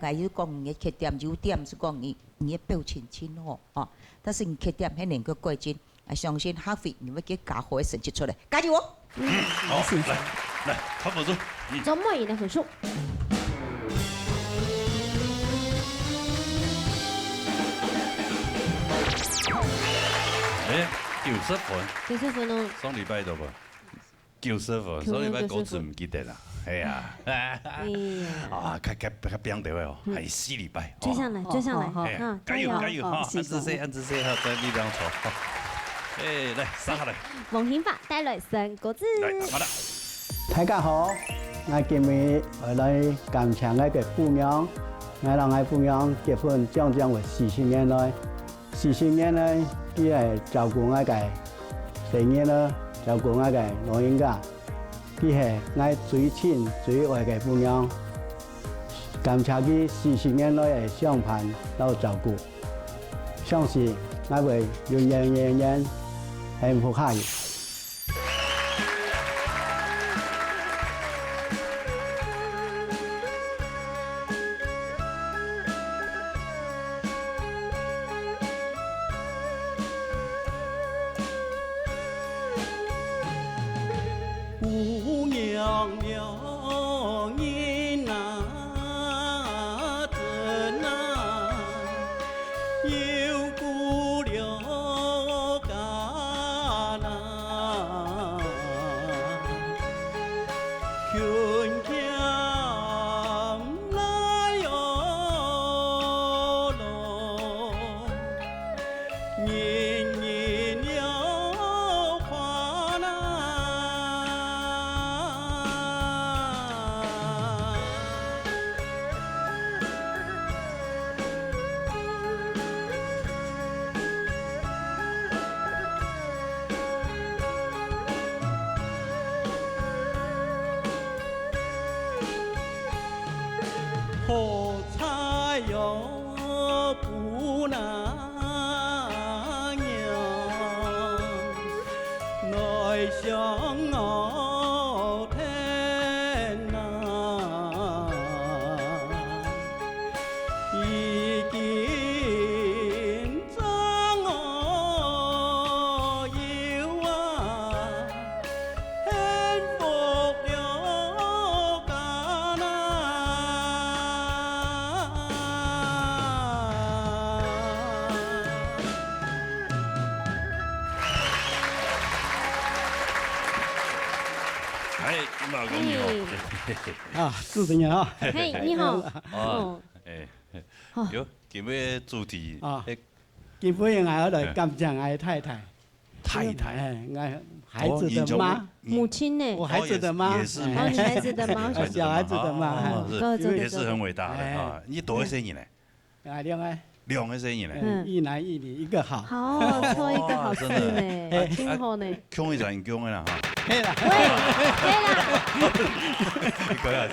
𠊎有講你个缺點，優點係講你，你个表情真好哦，但是你缺點還能夠改進。𠊎相信下回你會有較好个成績出來，加油哦！嗯，好，來，來，拍分數。嗯。張妹英个分數。 哎，九十分。九十分哦。上禮拜有無？九十分，九十分，上禮拜歌詞毋記得啦。哎呀，哎呀。啊，較，較，較平調个哦，嗯。還有四禮拜。追上來，哦，追上來，好，好，哎呀，啊，加油，加油，加油，哈，好，按仔細，按仔細，哈，再力量出。哎，來，上下來。黃興發帶來新歌詞。來，好了。大家好，𠊎今日愛來感謝𠊎个餔娘，𠊎摎𠊎餔娘結婚將將有四十年來。 四十年來，佢係照顧𠊎个細人仔，照顧𠊎个老人家。佢係𠊎最親最愛个餔娘。感謝佢四十年來个相伴摎照顧，相信𠊎會永遠永遠幸福下去。 餔娘了人啊，真啊，又顧了家啦。 好彩喲，餔娘，來相𠊎等啊，已經老公你好。啊，主持人好。嘿，你好。哦，哦。哎，好。有，今日主题，啊，哎，今晡日𠊎愛來感謝𠊎太太。太太。哎，𠊎孩子的媽。哦，你從，你，母親呢？我孩子的媽。哦，也是，也是母親。哦，你孩子的媽。哎，小孩子的媽，哦，哎。是，哦，這，這，也是很偉大的，這，哎。啊。你多少歲呢？ 啊，兩个。兩个細人呢？嗯，嗯。一男一女，一个好。好，哦，錯一个好事呢，真的。哎，真好呢。啊，恭喜你，恭喜啦，哈。嘿啦。喂，嘿啦。你可以啊。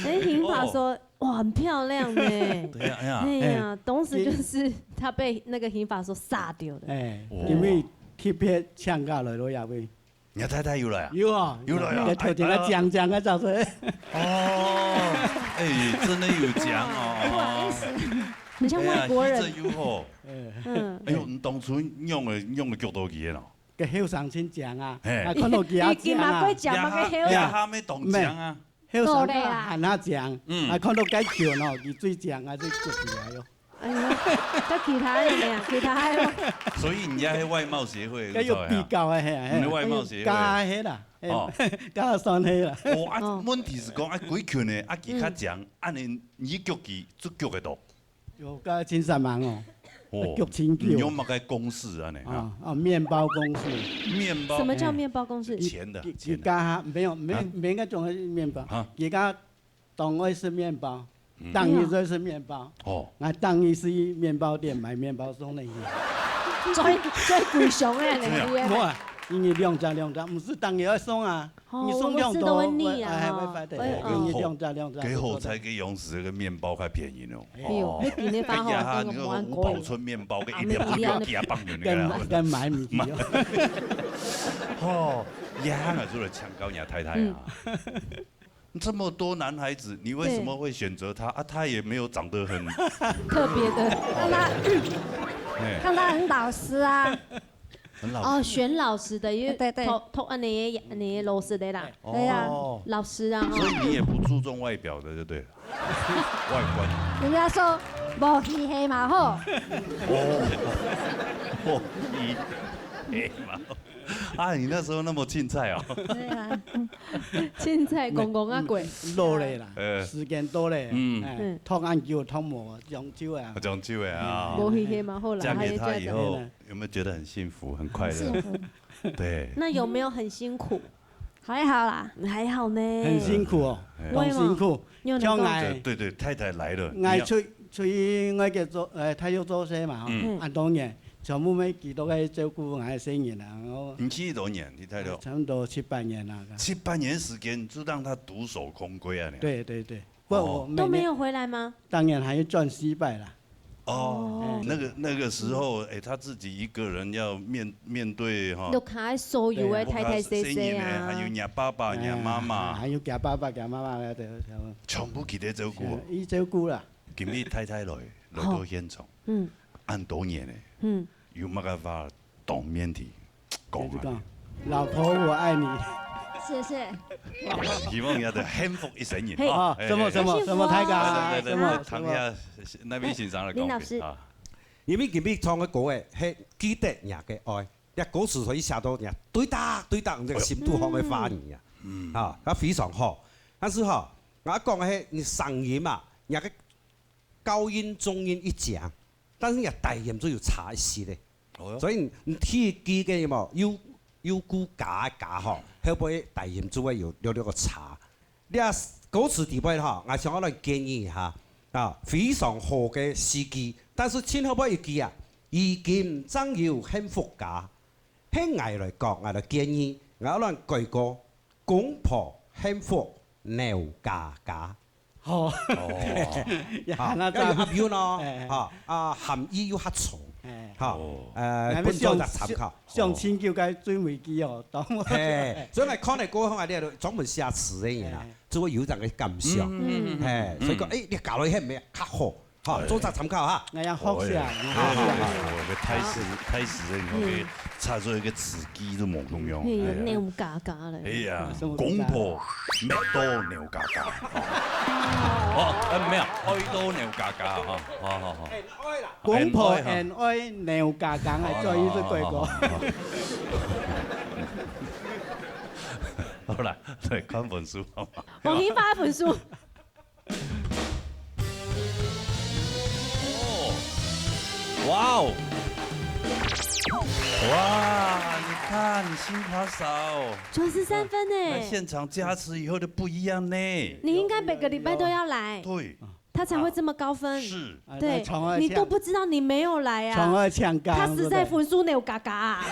哎，刑法说，哦。哇，很漂亮呢。对呀，哎呀。哎呀，哎。当时就是他被那个刑法说杀掉的。哎，哇。因为特别请假来了，也未 你太太有來啊？有啊，有來啊。有，頭前个講講个，早晨。哦，哎，真的有講哦。不好意思，很像外國人。哎呀，這有吼。嗯。哎呦，你當初用个，用个腳到幾个咯？个後生先講啊，嘿。啊，看到佢啊，佢，佢嘛會講嘛，个後生。呀，還沒懂講啊。後生喊佢講，嗯。啊，看到該腳哦，佢最講啊，最骨起來喲。 哎呀，該其他个呢？其他个。所以人家係外貌協會，該有比較个，嘿，嘿。你的外貌協會。加个啦，嘿，哦。加算个啦。哦，啊，哦。問題是講，啊，幾群呢？啊，佢較強，嗯。啊，你，你腳佢，就腳个多。有个真煞猛哦。哦，腳真強。你用麼个公式啊？呢，啊，啊？啊，麵包公式。麵包。什麼叫麵包公式？錢的，佢，錢的。佢加，沒有，沒，啊？沒那種麵包。啊？佢加 當愛食麵包，嗯。當日就食麵包。哦。𠊎當日去麵包店買麵包送你去。最，最貴上个呢，真的啊？你个。無啊，因為兩隻兩隻，毋係當日愛送啊，哦，你送兩隻，我吃都會膩啊，哎，哦。會壞的，哎，哦。因為兩隻兩隻。幾好彩，佢用食个麵包較便宜哦。哎喲，哦。你今日發好，哎呀，你个五寶村麵包，个一粒一粒幾百元个啊。跟買，跟買物件哦。哦，也還係出來請教你太太啊。嗯。 這麼多男孩子，你為什麼會選擇他？對。啊，他也沒有長得很特別的。看他，哎。看他很老實啊。很老實。哦，選老實的，因為對，對。討，討恁樣个，恁樣个老實的啦。對啊。哦。老實啊，吼。所以你也不注重外表的，就對了。外觀。人家說，無戲黑嘛吼。哦。無戲黑嘛吼。 啊，你那時候那麼凊彩哦。對啊。凊彩講講啊過。嗯，老了啦，呃。時間到了，嗯。哎，嗯。討恁久討無，將就啊。將就啊。嗯。無戲黑嘛，好啦，嫁給他以後，還有這樣。有沒有覺得很幸福、很快樂？很幸福。對。那有沒有很辛苦？還好啦。還好呢。很辛苦哦，哎。當辛苦。為什麼？你有能夠，像𠊎，對，對，太太來了，你要，𠊎出，出去外國做，呃，大陸做事嘛，吼，嗯。恁多年， 全部乜佢都在照顧𠊎个細人啊，𠊎，你去幾多年？去大陸？差不多七八年了。七八年時間就讓他獨守空閨啊，你。對，對，對。不，哦。我每年，都沒有回來嗎？當然還要轉西北啦。哦，哦。那個，那個時候，哎，他自己一個人要面，面對哈，屋下所有个大大細細啊。對啊。屋下細人呢，還有若爸爸、若媽媽。哎，還有厥爸爸、厥媽媽个，對，對。全部佢在照顧啊。係，佢照顧啦。今日太太來，來到現場。哦。嗯。 恁多年了，嗯。有麼个話當面提講下？就是講，老婆，我愛你。謝謝。希望你个幸福一生人。嘿。啊，啊，什麼，哎，什麼，哎，什麼，大家，來，來，來，什麼，來，唐一下，什麼？那位先生來講，林老師。啊。因為今日唱个歌誒，係記得若个愛，這歌詞可以寫到若對答對答，這個心肚項个話語啊。嗯。啊，那非常好。但是吼，𠊎講个係你聲音啊，若个 高音、中音一樣，但是你个低音就有差一息咧。哦喲。所以你第一句个有無？有，有句加个加吼，後背低音就會有略略个差。這歌詞底背吼，𠊎想要來建議一下，啊，非常好个詩句，但是盡後背一句啊，如今正有幸福家，係𠊎來講，𠊎來建議，𠊎要來改過，公婆幸福 鬧家家。哦。哦。也哈，還較有押韻哦，哎，哎。哈，啊，含義又較重，哎。哈，哦。呃，分做一個參考。相，相親就該最尾句哦，懂嗎？嘿，所以𠊎看了過後，𠊎這專門寫詞个人啊，哎。就會有這樣个感想。嗯，嗯，嗯。嘿，所以講，嗯。哎，你搞了以後沒有較好， 好，做隻參考哈。𠊎也學下，哎，𠊎也學下。哎，哎，哎，大師，大師，你看，嗯。佢插出一個詞句都無共樣。嘿，哎呀。鬧家家咧。哎呀，什麼家？公婆乜到鬧家家。哦，呃，沒有，愛到鬧家家哈。好，好，好。公婆恁愛鬧家家，哎，做一隻鬼哥。好，好，好，好。好啦，來看分數，好嗎？王興發的分數。哦，哇哦！哇，你看，辛華嫂，九十三分呢。來現場加持以後就不一樣呢。你應該每個禮拜都要來。對。他才會這麼高分。是。對，你都不知道你沒有來啊。傳二搶光，他實在分數有加加啊。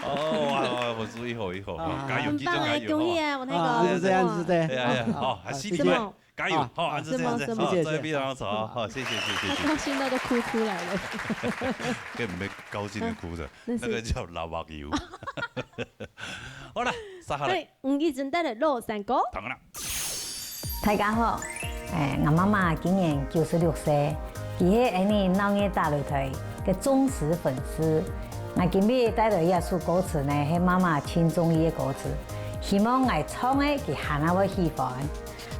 哦，哇，哇，分數一好一好，啊。加油，繼續加油，很棒欸，恭喜欸，我那個，啊，就這樣子的。哎呀，哎呀，好，還是你們，什麼？加油，好，還是這樣子，什麼，什麼？好，再見，好，好，謝謝，謝謝，謝謝。他高興到都哭出來了。根本沒高興的哭的，那是，那個叫老網友。好了，接下來。對，吳亦珍帶來老山歌。當然。 大家好，欸，𠊎媽媽今年九十六歲，佢係𠊎俚鬧熱打擂台个忠實粉絲。𠊎今晡日帶來這首歌詞呢，係媽媽盡中意个歌詞，希望𠊎唱个佢還會喜歡。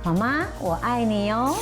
媽媽，我愛你哦。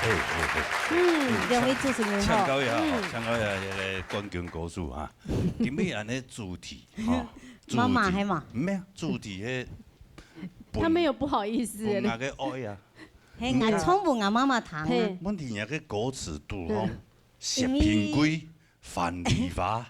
欸，欸，欸。嗯，兩位主持人好。請教一下，嗯。請教一下，那個冠軍歌手哈，今晡日恁樣主題哈，主題，媽媽係嘛？毋係啊，主題係分，他沒有不好意思。分𠊎个愛啊。係，𠊎唱分𠊎媽媽聽啊。係。問題，若个歌詞都講，薛平貴、 樊梨花，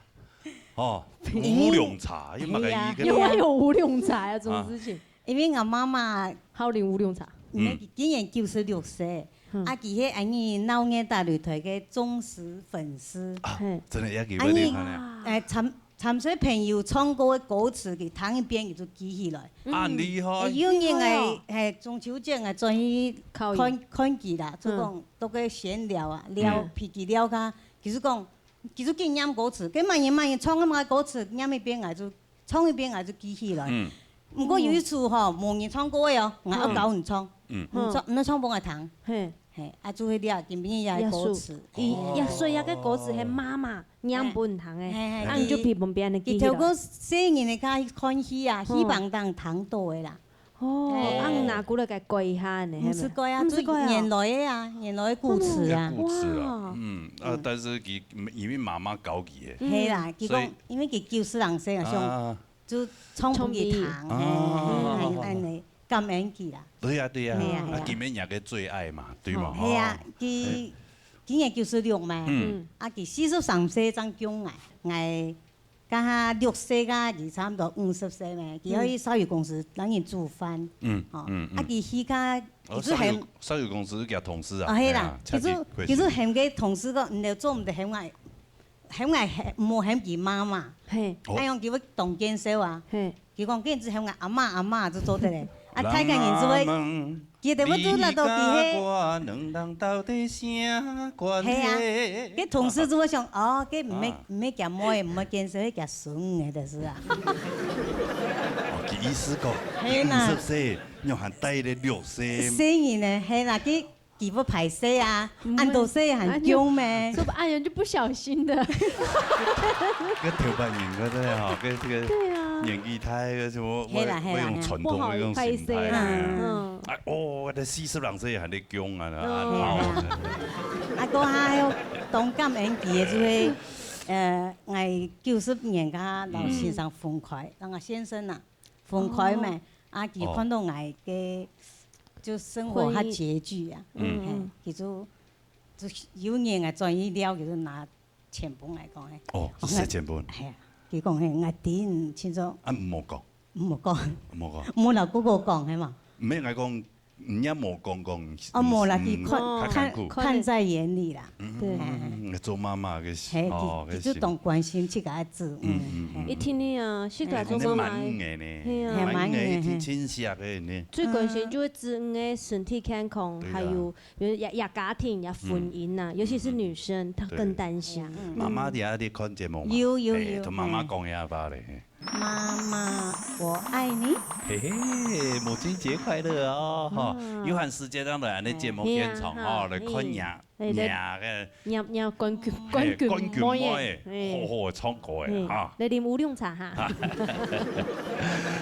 哦，烏龍茶，有麼个意思？因為，又會有烏龍茶啊，這種事情。因為𠊎媽媽，好啉烏龍茶。嗯，今年九十六歲，嗯。啊，佢係𠊎俚鬧熱打擂台个忠實粉絲。啊，嘿。真个，也幾會厲害呢。啊，你，欸，參，參賽朋友唱歌个歌詞，佢聽一遍，佢就記起來。嗯。啊，厲害。欸，有人欸，厲害哦。欸，中秋節欸，轉去看，考研。看佢啦，就講，嗯。都个閒聊啊，聊，嗯。脾氣聊下，佢就講， 佢就緊唸歌詞，佢慢慢慢慢唱，該麼个歌詞唸一遍，𠊎就唱一遍，𠊎就記起來。嗯。毋過有一次吼，無人唱歌个哦，𠊎愛教你唱，嗯。你唱，你唱分𠊎聽。嘿。嘿，啊，就係這今晡日个歌詞。這首，佢，哦。這，所以這个歌詞係媽媽唸分你聽个，嘿，嘿，啊，你就憑分別人个記起來。佢透過細人个家看戲啊，嗯。戲棚頂聽到个啦。 哦，嘿。啊，你拿過來改改一下呢，毋係改啊，係無？毋係改啊。就原來个啊，原來个歌詞啊。這故事啊。哇。嗯，啊，嗯。但是佢，因為媽媽教佢个。嗯。係啦，佢講，所以，因為佢九十零歲啊，想，啊。就唱分佢聽，唱分佢。嘿，啊。嘿，嘿，恁樣，感恩佢啦。對啊，對啊。係啊，係啊。啊，今晡日个最愛嘛，對嘛，哦，係啊，吼。佢，今年九十六嘛，嗯。啊，佢四十三歲正降來，𠊎 該下六歲，該下佢差毋多五十歲咩，佢愛去燒油公司幫人煮飯。嗯，吼，嗯，嗯。啊，佢去該，哦，佢就喊，燒油，燒油公司係佢同事啊？啊，係啦，係啊，佢就，佢就喊个同事講，你做毋得喊𠊎，喊𠊎喊，毋好喊佢媽媽。嘿。哦。恁樣佢會當見笑啊。嘿。佢講，佢只喊𠊎阿媽，阿媽就做得咧。啊，大家人就會，佢就會做得到佢係。你佮我兩人到底啥關係？係啊，該同事就會想，哦，該毋係，啊。毋係佢妹，毋係見笑，係佢孫个，就是啊。哦，佢意思講，係啦。五十歲，你還帶个六歲。細人呢，係啦，佢 佢會歹勢啊，嗯。恁多歲還囧咩？哎喲，這不，哎呀，就不小心的。該頭擺人，該个吼，該這个，對啊。年紀大，該什麼，係啦，係啦，會用傳統的那種心態，不好意思啦，哎呀。嗯。哎，哦，我都四十零歲還在囧啊，哦。啊，好。係啊。啊，該下還有當感恩佢个，就係，呃，𠊎九十年該下摎先生分開，嗯。摎𠊎先生啊， 分開咩，哦。啊，佢看到𠊎个，哦。就生活較拮據啊，婚姻。嗯。嘿，佢就，就有年𠊎轉去尞，佢就拿錢分𠊎講，嘿。哦，係錢分。係啊，佢講，嘿，𠊎知你清楚。啊，毋好講。毋好講。毋好講。毋好摎哥哥講，係嘛？毋係，𠊎講， 你也無講講，哦，無啦，嗯，佢看，較艱苦。看，看在眼裡啦。嗯，對。嗯，嗯，嗯，做媽媽个，嘿，哦，佢，佢就當關心自家个子女。嗯，嗯，嗯。一定个啊，自家做媽媽个。哎，你蠻硬个呢。係啊。蠻硬个，一定親戚个呢。最關心就係子女个身體健康，對啊。還有，有也，也家庭、也婚姻啊，嗯。尤其是女生，嗯，嗯。她更擔心。對。嗯，嗯。媽媽在哪裡看節目嗎？有，有，哎，有。同媽媽講一下吧嘞。嗯。 媽媽，我愛你。嘿嘿，母親節快樂哦！哈，嗯。有閒時節，當然，恁呢節目現場，哎，哈，哈，哈，來看呀，哎，來，呀，个，呀，呀，冠軍，哎，冠軍妹，冠軍妹，哎。好好个唱歌个，哎，哈。來啉烏龍茶哈。哈。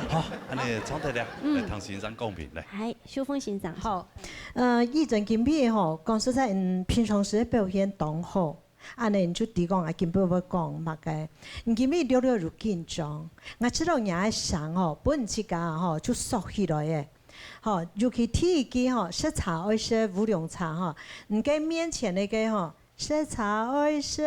好，恁呢唱得了，嗯。來聽先生講評，來。嗨，秀鳳先生。好，呃，以前今晡日吼，講實在，嗯，平常時个表現當好。 恁呢你就知講啊，今晡日會講麼个。你今晡日略略有緊張，𠊎知道你个聲吼，分自家吼就縮起來个。吼，尤其第一句吼，食茶愛食烏龍茶吼，你个面前那個吼，食茶愛食，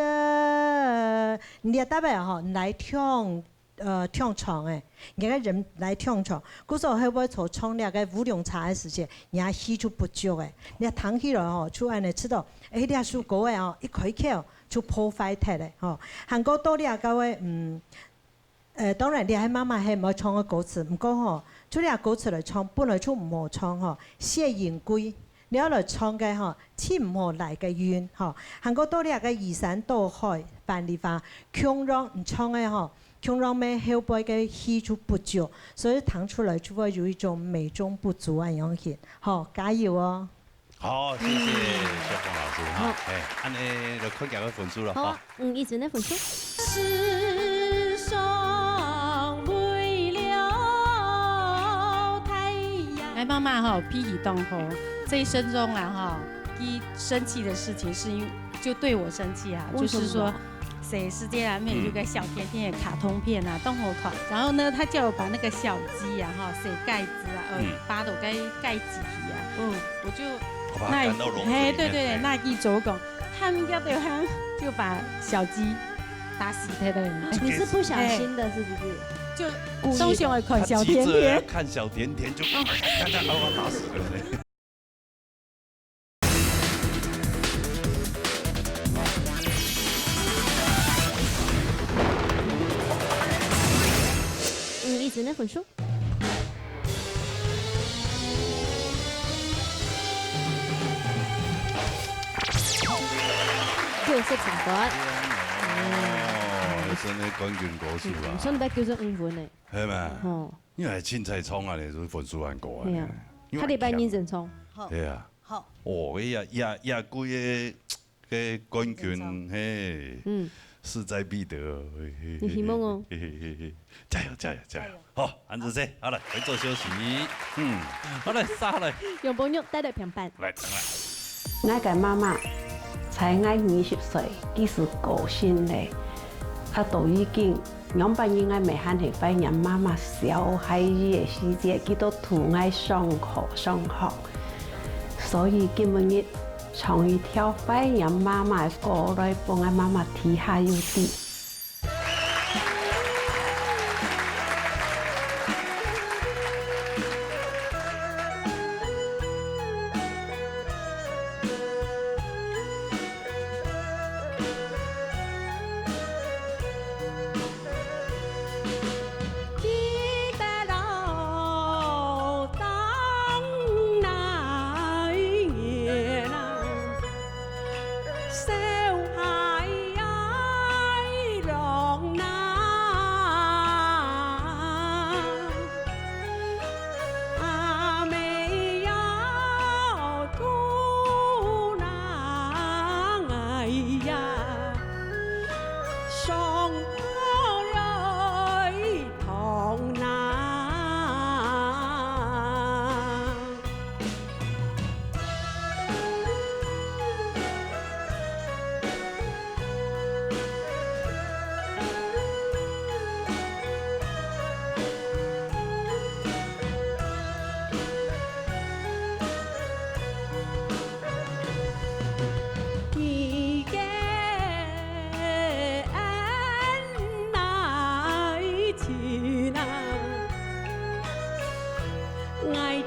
你這搭仔吼，你來唱 呃，唱長个，人家人來唱長，故所後尾坐唱這个烏龍茶个時節，人家氣就不足个。你聽起來吼，就恁呢知道，哎，這首歌个吼，一開口就破壞忒个吼。還過到這个位，嗯，呃，當然這係媽媽係毋愛唱个歌詞，毋過吼，就這歌詞來唱，本來就毋好唱吼，薛仁貴。 你愛來唱个吼，盡毋好來个韻吼。還過到這个移山倒海、樊梨花，共樣你唱个吼，共樣乜後背个氣就不足，所以聽出來就會有一種美中不足恁樣形。吼，加油哦！好，謝謝小鳳老師哈。好。哎，恁呢就看佢个分數了哈。好啊。 嗯，一直在分享。世上為了太陽。哎，媽媽哈，脾氣當好，這一生中啊哈，第一生氣的事情是因為就對我生氣啊，為什麼？就是說，細時節啊，每有個小甜甜的卡通片啊，當好看。然後呢，他叫我把那個小雞啊哈，洗蓋子啊，呃，嗯。把它給蓋起來啊。嗯。我就，我把它趕到籠子裡面。那，嘿，對對對，哎。那一週講， 他們家的人就把小雞打死忒了。你是不小心的，是不是？就故意的。當想愛看小甜甜。他急著要看小甜甜，就，哦。他，他把我打死了。嗯，一直在分數。 九十三分。哦，真个冠軍歌手啊。嗯，上禮拜九十五分呢。係嘛？哦。因為凊彩唱啊，你就分數還高啊。係啊。因為較禮拜認真唱。好。係啊。好。哦，哎呀，呀，呀，幾个 个冠軍，嘿，嗯。勢在必得，嘿，嘿，你希望哦。嘿，嘿，嘿，嘿，加油，加油，加油！好，恁仔細，好了，回座休息。嗯，好了，下來。楊寶玉帶來評判。來，上來。𠊎个媽媽在𠊎二十歲，佢就過身了，啊，都已經 仰般人𠊎乜還係懷念媽媽小孩仔个時節，佢都渡𠊎上課上學。所以今晡日唱一條懷念媽媽个歌來分𠊎媽媽知下有知。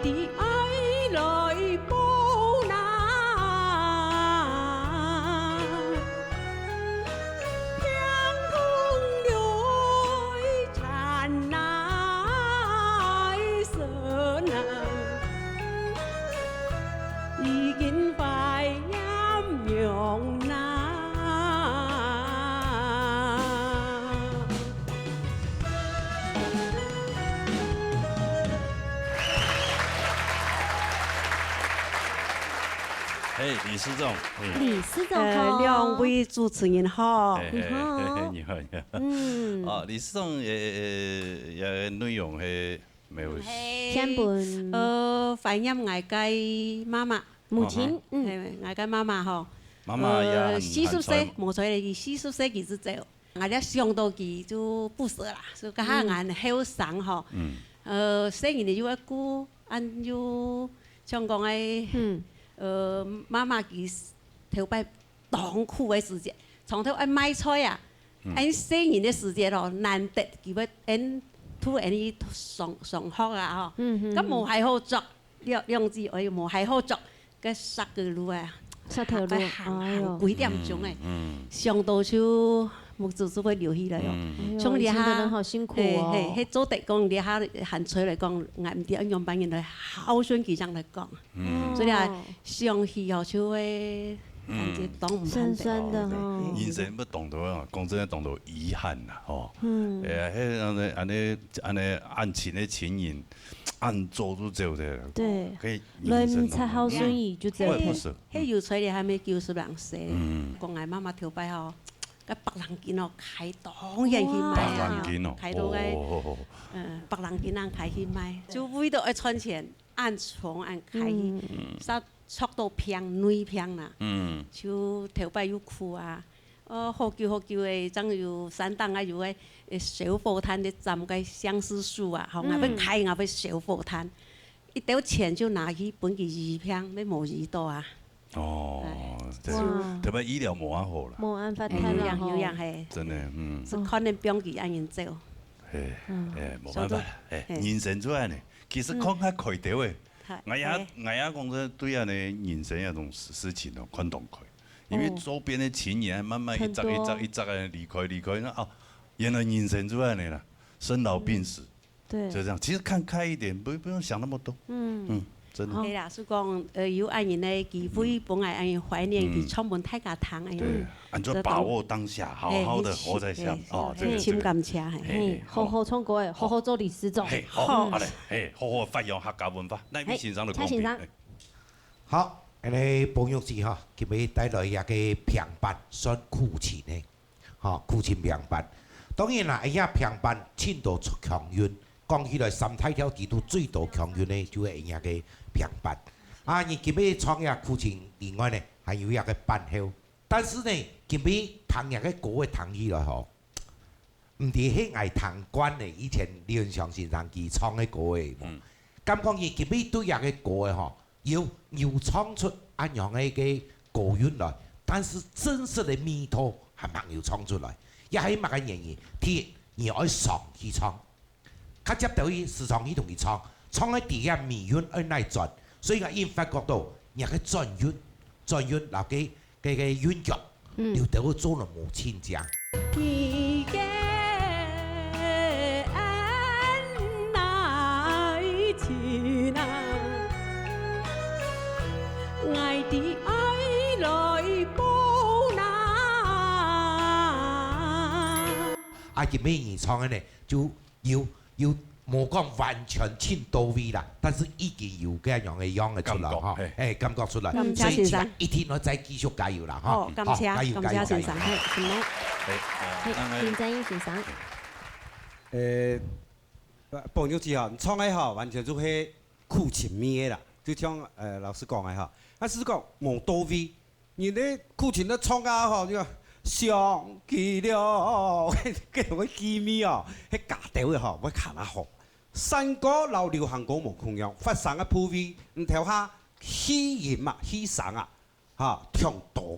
的爱来报答，天空里灿烂的神啊，已经怀念娘啦。 嘿，理事长，嗯。理事长好。呃，两位主持人好。嘿，嘿，你好。嘿，嘿，你好，你好。嗯。哦，理事长，呃，呃，呃，内容是没有。嘿，天本。呃，怀念𠊎个妈妈。母亲，哦。嗯。嘿，𠊎个妈妈吼。妈妈也很，呃，四十岁，很衰。无衰了，四十岁佢就走。 𠊎這想到佢就不捨啦，所以佢還恁後生吼。嗯。呃，細人仔又愛顧，恁又像講个，嗯。呃，媽媽佢頭擺當苦个時節，從頭愛賣菜啊，嗯。恁細人个時節咯，難得佢會恁，渡恁去上，上學啊吼。嗯，嗯，該無鞋好著， 兩，兩隻，哎喲，無鞋好著，該石个路啊，石頭路，行，哎喲。行幾點鐘欸，嗯，嗯。想到就目珠就會流起來哦。嗯。哎喲，像這下，以前的人好辛苦哦。嘿，嘿，嘿，做得講，這下還出來講，𠊎毋知愛仰般人來孝順佢這樣來講。嗯。所以啊，哦。想起哦，就會感覺當毋盼得。嗯。酸酸的哦。人生不懂得啊，講真的懂得遺憾啦，吼。嗯。哎呀，迄恁呢，恁呢，恁呢，恁親的親人， 恁早就走忒了。對。可以，來毋察孝順佢就走忒。會不捨。嗯。係有才調還無九十零歲，嗯。講𠊎媽媽頭擺吼，該百零斤哦，㧡當遠去賣啊，百零斤哦。㧡到該，哦。嗯，百零斤恁㧡去賣，就為著愛賺錢，恁重恁㧡去，嗯。煞著到病，內病啦，嗯。就頭擺又苦啊， 哦，好久好久欸，正有山頂啊，有个，呃，燒火炭咧斬个相思樹啊，吼，嗯。𠊎愛㧡，𠊎愛燒火炭，一兜錢就拿去分佢醫病，也無醫到啊。哦，哎。這，哇。特別醫療無恁好啦。無辦法，哎，有影，有影，嘿。真的，嗯。係可能放佢恁樣走。嘿，嗯。哎，無辦法啦，哎，嘿。人生就恁呢，其實講較開兜欸，嗯。 𠊎也，嘿。𠊎也講真，對恁呢人生這種事，事情哦，看當開。因為周邊的親人慢慢一隻一隻一隻个離開，離開，那，哦，原來人生就恁呢啦，生老病死，嗯。對。就這樣。其實看開一點，不，不用想那麼多。嗯。嗯，真的。好。係啦，係講，呃，有恁樣个機會，嗯。分𠊎恁樣懷念，嗯。佢唱分大家聽，哎呀。對，嗯。恁樣把握當下，好好地活在下，嘿，哦，嘿，這個，這個。真感謝，嘿。嘿，嘿，好好唱歌欸，好好做理事長。嘿，好，好。好嘞，嘿，好好發揚客家文化。那位先生的公平，嘿，蔡先生。嘿。 好，恁呢，彭玉芝吼，今晡日帶來一個平板，算苦情个，吼，苦情平板。當然啦，這個平板盡多出腔韻，講起來三大調裡肚最多腔韻个，就係這個平板。啊，你今晡日唱這個苦情以外呢，還有一個伴後。但是呢，今晡日聽這個歌个聽起來吼， 毋知係𠊎聽慣个，以前李文祥先生佢唱个歌个無？嗯。感覺佢今晡日對這個歌个吼，有，有唱出恁樣个个歌韻來，但是真實个味道還吂有唱出來，這係麼个原因？第一，你愛上去唱，較接到去時常去同佢唱，唱个底下尾韻愛哪轉，所以𠊎已經發覺到，你个轉韻，轉韻，然後个 个，个韻腳，嗯。有兜做了無親家。你个恩來親啊，𠊎的愛來報答。啊，今晡日你唱个呢，就 有，有無講完全盡到位啦，但是已經有該樣个樣个出來吼，感覺，嘿。嘿，感覺出來，感謝先生。所以自家一定愛再繼續加油啦，吼。好，感謝，好，加油，感謝先生，加油，加油。嘿，承蒙。嘿，呃，嘿，那個，金正英先生。呃，彭玉芝吼，你唱个吼，完全就係苦情味个啦，就像，呃，老師講个吼，但是講無到位， 人个苦情个唱啊吼，就講想起了，該種个滋味哦，該加兜个吼，會較較好。山歌摎流行歌無共樣，發聲个部位，你頭下氣音嘛，氣聲啊，哈，忒多，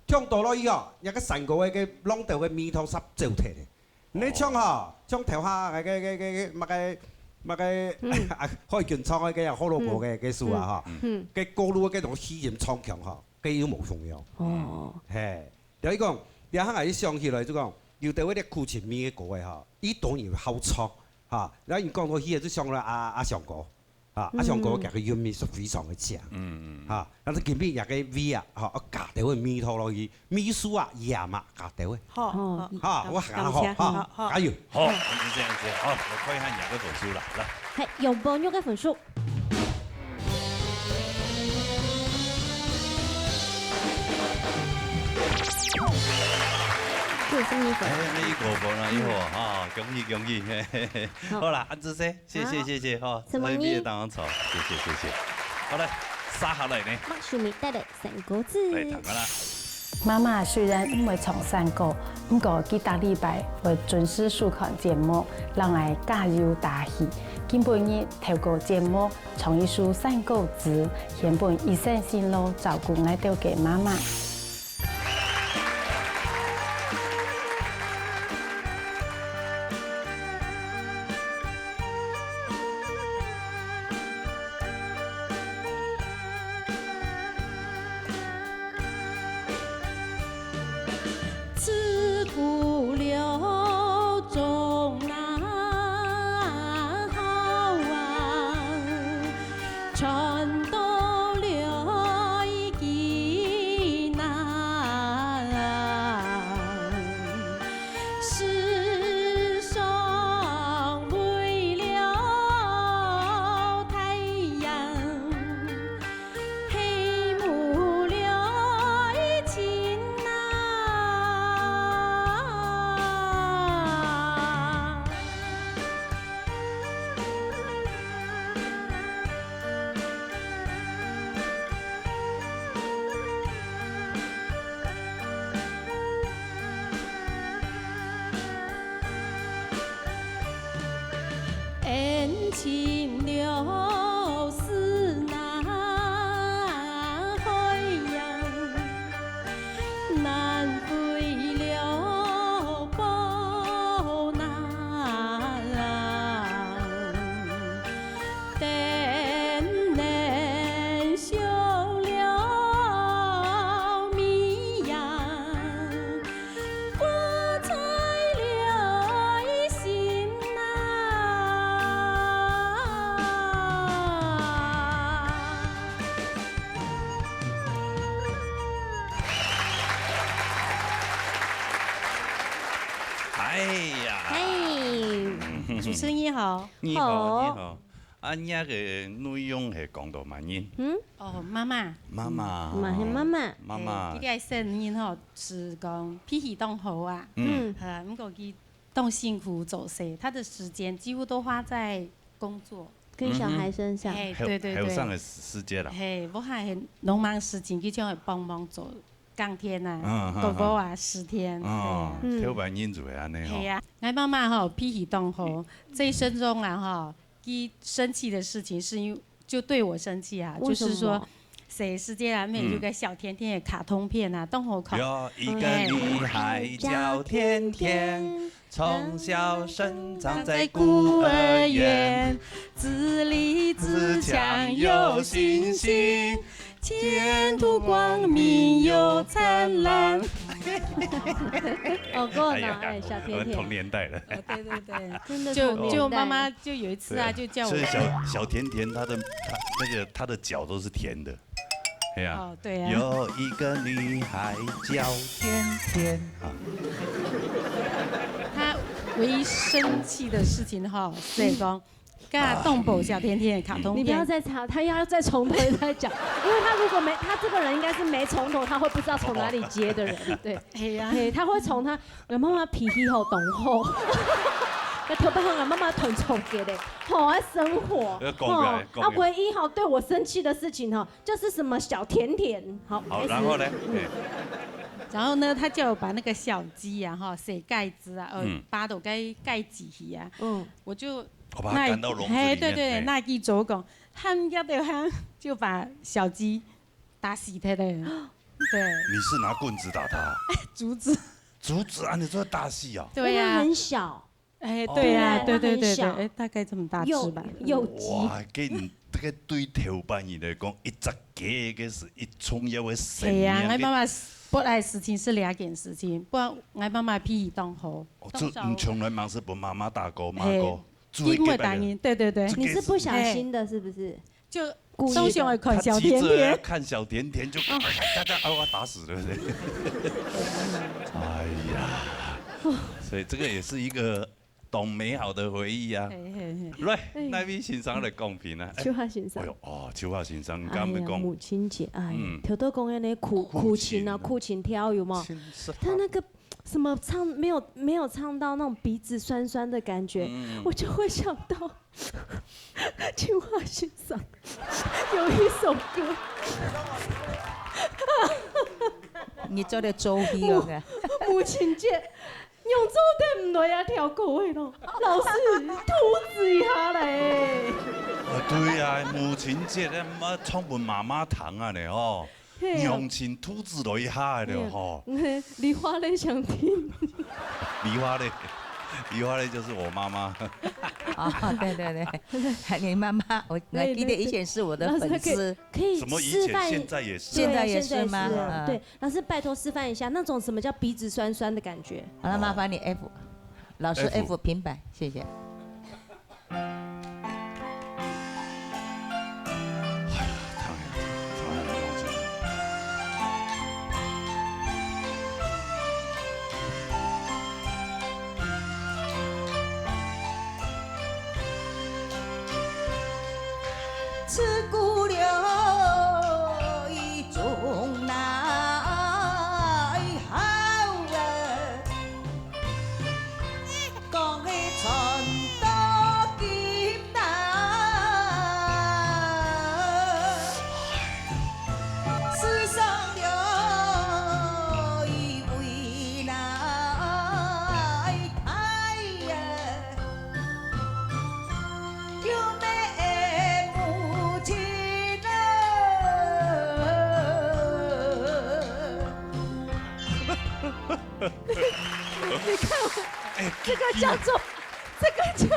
忒多落去哦，該个山歌个該浪兜个味道煞走忒咧。你唱吼，唱頭下个个个个个麼个麼个，嗯。啊，海軍唱个該个火龍果个，嗯。該首啊，吼。嗯。該歌路个該種氣音唱腔吼，該又無共樣。哦。嘿，了，你講，這下𠊎想起來就講，有兜位个苦情味个歌个吼，佢當然好唱，哈。然後你講到起來就想到阿，阿翔哥，哈，阿翔哥嗯。佢个韻味係非常个強。嗯，嗯，嗯。哈，但是今日這个味啊，哈，加兜个味道落去，味素啊，鹽啊，加兜个。好，哦。好。哈，我喊好，感謝。哈，好，好。加油。好，就這樣子，好，來看一下你个分數啦，來。係，楊寶玉个分數。九十二分。哎，你過分了，以後，嗯。啊，恭喜，恭喜，嘿，嘿，嘿。好。好啦，恁仔細，謝謝，好。謝謝，哈，十二。在這邊當中，謝謝，謝謝。好，來，接下來呢？麥秀美帶來山歌子。來，聽看啦。媽媽雖然毋會唱山歌，毋過佢逐禮拜會準時收看節目，摎𠊎加油打氣。今晡日透過節目唱一首山歌子，獻分一生辛勞照顧𠊎兜个媽媽。 自古柳中哪好啊， 船到柳依旧难。世上唯了太阳，黑幕了雨晴啊。 恩情流逝难海洋，难飞流波浪。灯能修了迷阳， 挂在柳心呐。哎呀，嘿，主持人你好。你好，好。你好。啊，你个內容係講到麼人？嗯？哦，媽媽。媽媽。嗯，嘛係媽媽。媽媽。嘿，這个細人吼， 係講脾氣當好啊。嗯。嗯。呃，毋過佢當辛苦做事，他的時間幾乎都花在工作。跟小孩身上。嗯哼。嘿，對，對，對。後，後生个時，時節啦。嘿，屋下係農忙時節，佢就會幫忙做耕田啊，嗯，嗯，割禾啊，嗯。蒔田，哦，嘿啊。嗯。頭擺人就會恁呢吼。嘿啊，𠊎媽媽吼，脾氣當好，這一生中啊，吼，佢生氣的事情是因為 就對我生氣啊，為什麼？就是說，細時節啊，乜有个小甜甜个卡通片啊，當好看。有一個女孩叫甜甜，從小生長在孤兒院，自立自強又有信心，前途光明又燦爛。哦，夠了，哎呀，哎，小甜甜。我們同年代的。哦，對，對，對。真的就，同年代。就媽媽就有一次啊，對。就叫我，所以小，小甜甜她的，她，那個，她的腳都是甜的。哎呀，哦，對啊。有一個女孩叫甜甜啊。她唯一生氣的事情哈，是講，跟她動保小甜甜的卡通片。你不要再插，她又要再從頭再講，因為她如果沒，她這個人應該是沒從頭，她會不知道從哪裡接的人，對。哎呀。嘿，她會從她 𠊎媽媽脾氣好當好，𠊎頭擺喊𠊎媽媽斷腸个咧，好愛生活，要講起來，吼，講起來。啊，唯一吼對我生氣的事情吼，就是什麼小甜甜，好，好，開始。然後呢？嗯。嘿。然後呢，他就把那個小雞啊，哈，洗蓋子啊，呃，嗯。把都該蓋子去啊，嗯。我就，我把它趕到籠子裡面，嘿，對，對，嘿。拿去做工，喊一下就喊，就把小雞打死忒了。對。你是拿棍子打它？竹子。竹子啊，你這打死啊？對呀。因為很小。哎，哦。对啊，对，对，对，对，它很小。哎，大概这么大只吧。有，有极。哇，跟你这个对头班人来讲，一只鸡个是一重要的生命。系啊，我妈妈不爱事情是两件事情，不然我妈妈脾气当好。哦，这，你从来没事不妈妈打过、骂过，嘿，做一个因为打人，对，对，对。这个你是不小心的，是不是？就故意的。通常会看小甜甜。他急着要看小甜甜，就大家啊，我要打死，对不对？哎呀，所以这个也是一个当美好的回忆啊。嘿，嘿，嘿。来，哎。哪位先生来讲评啊？哎，秋华先生。哎呦，哦，秋华先生，哎呀，刚刚讲，母亲节，哎呀，嗯。头头讲的呢，苦，苦情啊，苦情。苦情调有吗？情是他那个什么唱，没有，没有唱到那种鼻子酸酸的感觉，嗯。我就会想到秋华先生有一首歌。你做得周瑜哦，母，母亲节，用做得毋來啊，跳过位咯。老师，兔子一下嘞。啊，对呀，母亲节，那么唱分妈妈听啊呢，哦。 嘿啊。娘亲兔子落一下了吼。嘿啊，梨花泪想听。梨花泪，梨花泪就是我妈妈。哦，对，对，对，你妈妈，我，我还记得以前是我的粉丝。对，对，对。老师，可以，可以示范。什么以前？现在也是。对啊，现在也是吗？现在也是啊。嗯。对，老师，拜托示范一下，那种什么叫鼻子酸酸的感觉？好了，麻烦你F，老师F。F平板，谢谢。 哎呀，唱呀，唱呀，唱呀。自古留一种奈何啊。 讲个船到今啊，世上留一位来太呀，救命的母亲啊。 你看，哎，这个叫做，这个就叫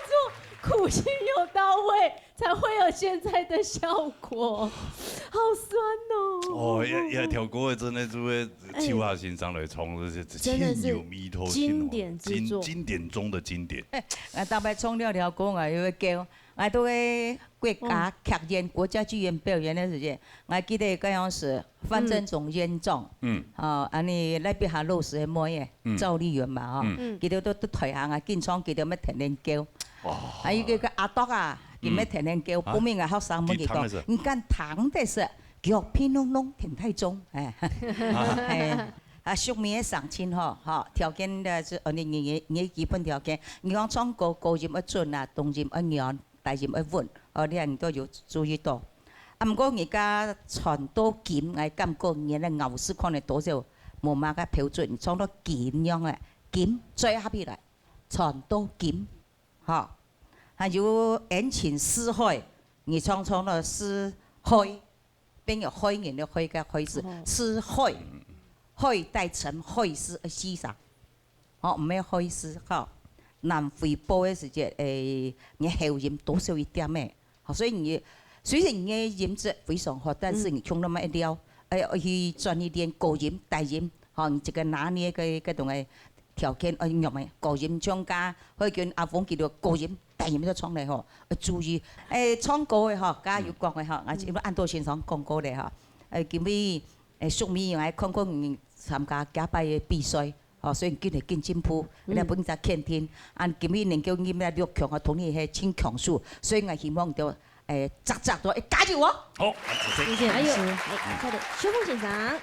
做苦心有到位，才会有现在的效果。好酸哦。哦，也，也跳过真的就会，哎。秋华先生来唱，这，这真的是很有味道，经典之作。经，经典中的经典。哎，啊，大白唱了了歌啊，又会叫，啊，都会 国家剧院、国家剧院表演个时节，𠊎记得该样是范振宗院长，嗯。哦，安尼来比下老师个妹仔，嗯。赵丽云嘛，吼，嗯。佢兜都，都台下啊，紧唱，佢兜乜天天叫。哦。啊，有个，个阿啄啊，佢乜天天叫，嗯。啊，分明个学生问佢讲，佢听得识。你敢听得识？叫乒乓乓乓听太重，哎。啊。哎，啊，淑美个声音吼，吼，条件个是，哦，你，你，你，你基本条件，你讲唱歌，高音要准啊，中音要软， 低音要稳，哦，你看你都有注意到。啊，毋过人家唱到金，𠊎感觉人个咬字可能多少無麼个標準，唱到金樣个，金嘴合起來，唱到金，吼。還有恩情似海，你唱唱到似海，變有害人个害个害字，哦。似海，嗯。海帶沉，海是，呃，死傷。 吼，毋係好意思，吼。南回北个時節，誒，你喉音多少一點誒，吼，所以你，雖然你个音質非常好，但是你唱到麼个調，誒，去轉去練高音、低音，吼，你這個拿捏个，个種个條件，誒，用个高音唱歌，可以跟阿峰佢个高音、低音都唱來吼，要注意。誒，唱歌个吼，剛剛有講个吼，啊，因為安多先生講過个吼，誒，今日，誒，淑美，𠊎看看你參加幾擺个比賽， 吼，所以你緊來緊進步，嗯。你本身肯定，啊，今日能夠入來六強啊，同你係真強手，所以𠊎希望你就，誒，早早都，誒，加油哦！好，來，掌聲。謝謝老師。哎呦，哎，快點，秋鳳先生。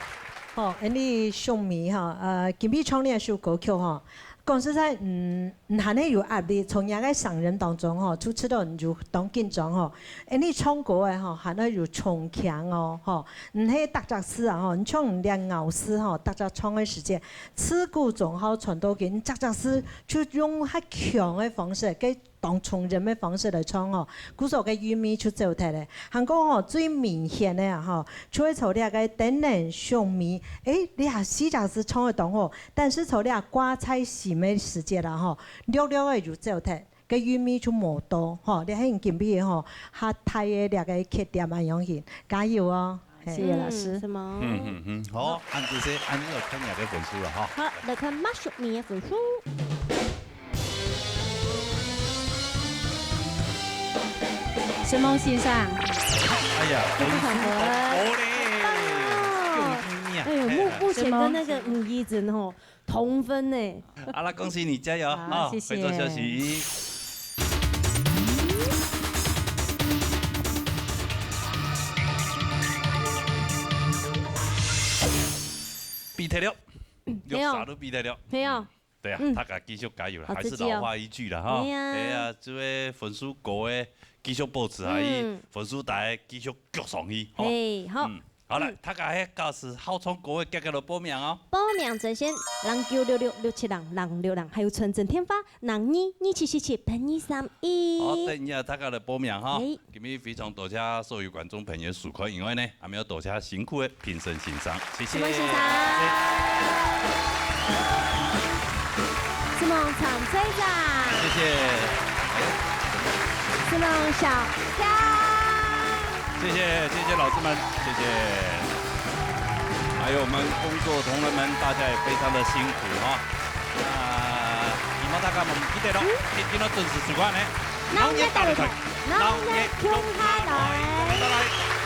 好，恁呢淑美哈，呃，今日唱呢一首歌曲哈，講實在，嗯，你還係有壓力，從你个聲音當中哈，就知道你就當緊張哈。恁呢唱歌个哈，還係有衝強哦，哈，你係逐隻字啊，哈，你唱你个咬字哈，逐隻唱个時間， 自古忠孝傳到今，隻隻字就用較強个方式，該當衝人个方式來唱吼，故所个韻味就走忒了。還過吼，最明顯个啊吼，就係在這个等等香味，誒，這四隻字唱得當好，但是在這掛在心个時節啦吼，略略个有走忒，个韻味就無到吼，這係今晡日吼，較大个這个缺點恁樣形。加油哦！ 謝謝老師。嗯，什麼？嗯，嗯，嗯，好，恁仔細，恁仔細看你个分數了哈。好，來看馬上你个分數。承蒙先生。哎呀，分數好高嘞。棒哦。恭喜你啊。哎呦，目，目前跟那个吳怡珍吼，同分呢。好了，恭喜你，加油好，啊，謝謝。回头休息。比忒了，没有。六三都比忒了。没有。对啊，嗯。大家继续加油啦，好，还是老话一句啦哈。自己哦。对啊。哎呀，这位分数高的继续保持下去，嗯。分数低的继续举上去，吼。嘿，好。嗯。 好了，嗯。大家係假使好唱歌个，遽遽來報名哦。报名专线：零九六六六七零零六零，还有传真电话：零二二七四七八二三一。好，等一下大家来报名哈。哎。今日非常多谢所有观众朋友收看，因为呢，还有多谢辛苦个评审先生，谢谢。承蒙先生。谢谢。承蒙参赛者。谢谢。承蒙小 谢谢，谢谢老师们，谢谢。还有我们工作同仁们，大家也非常的辛苦哈。那希望大家毋記得咯，嗯。一定要准时收看呢。老热大擂台，老热共下來。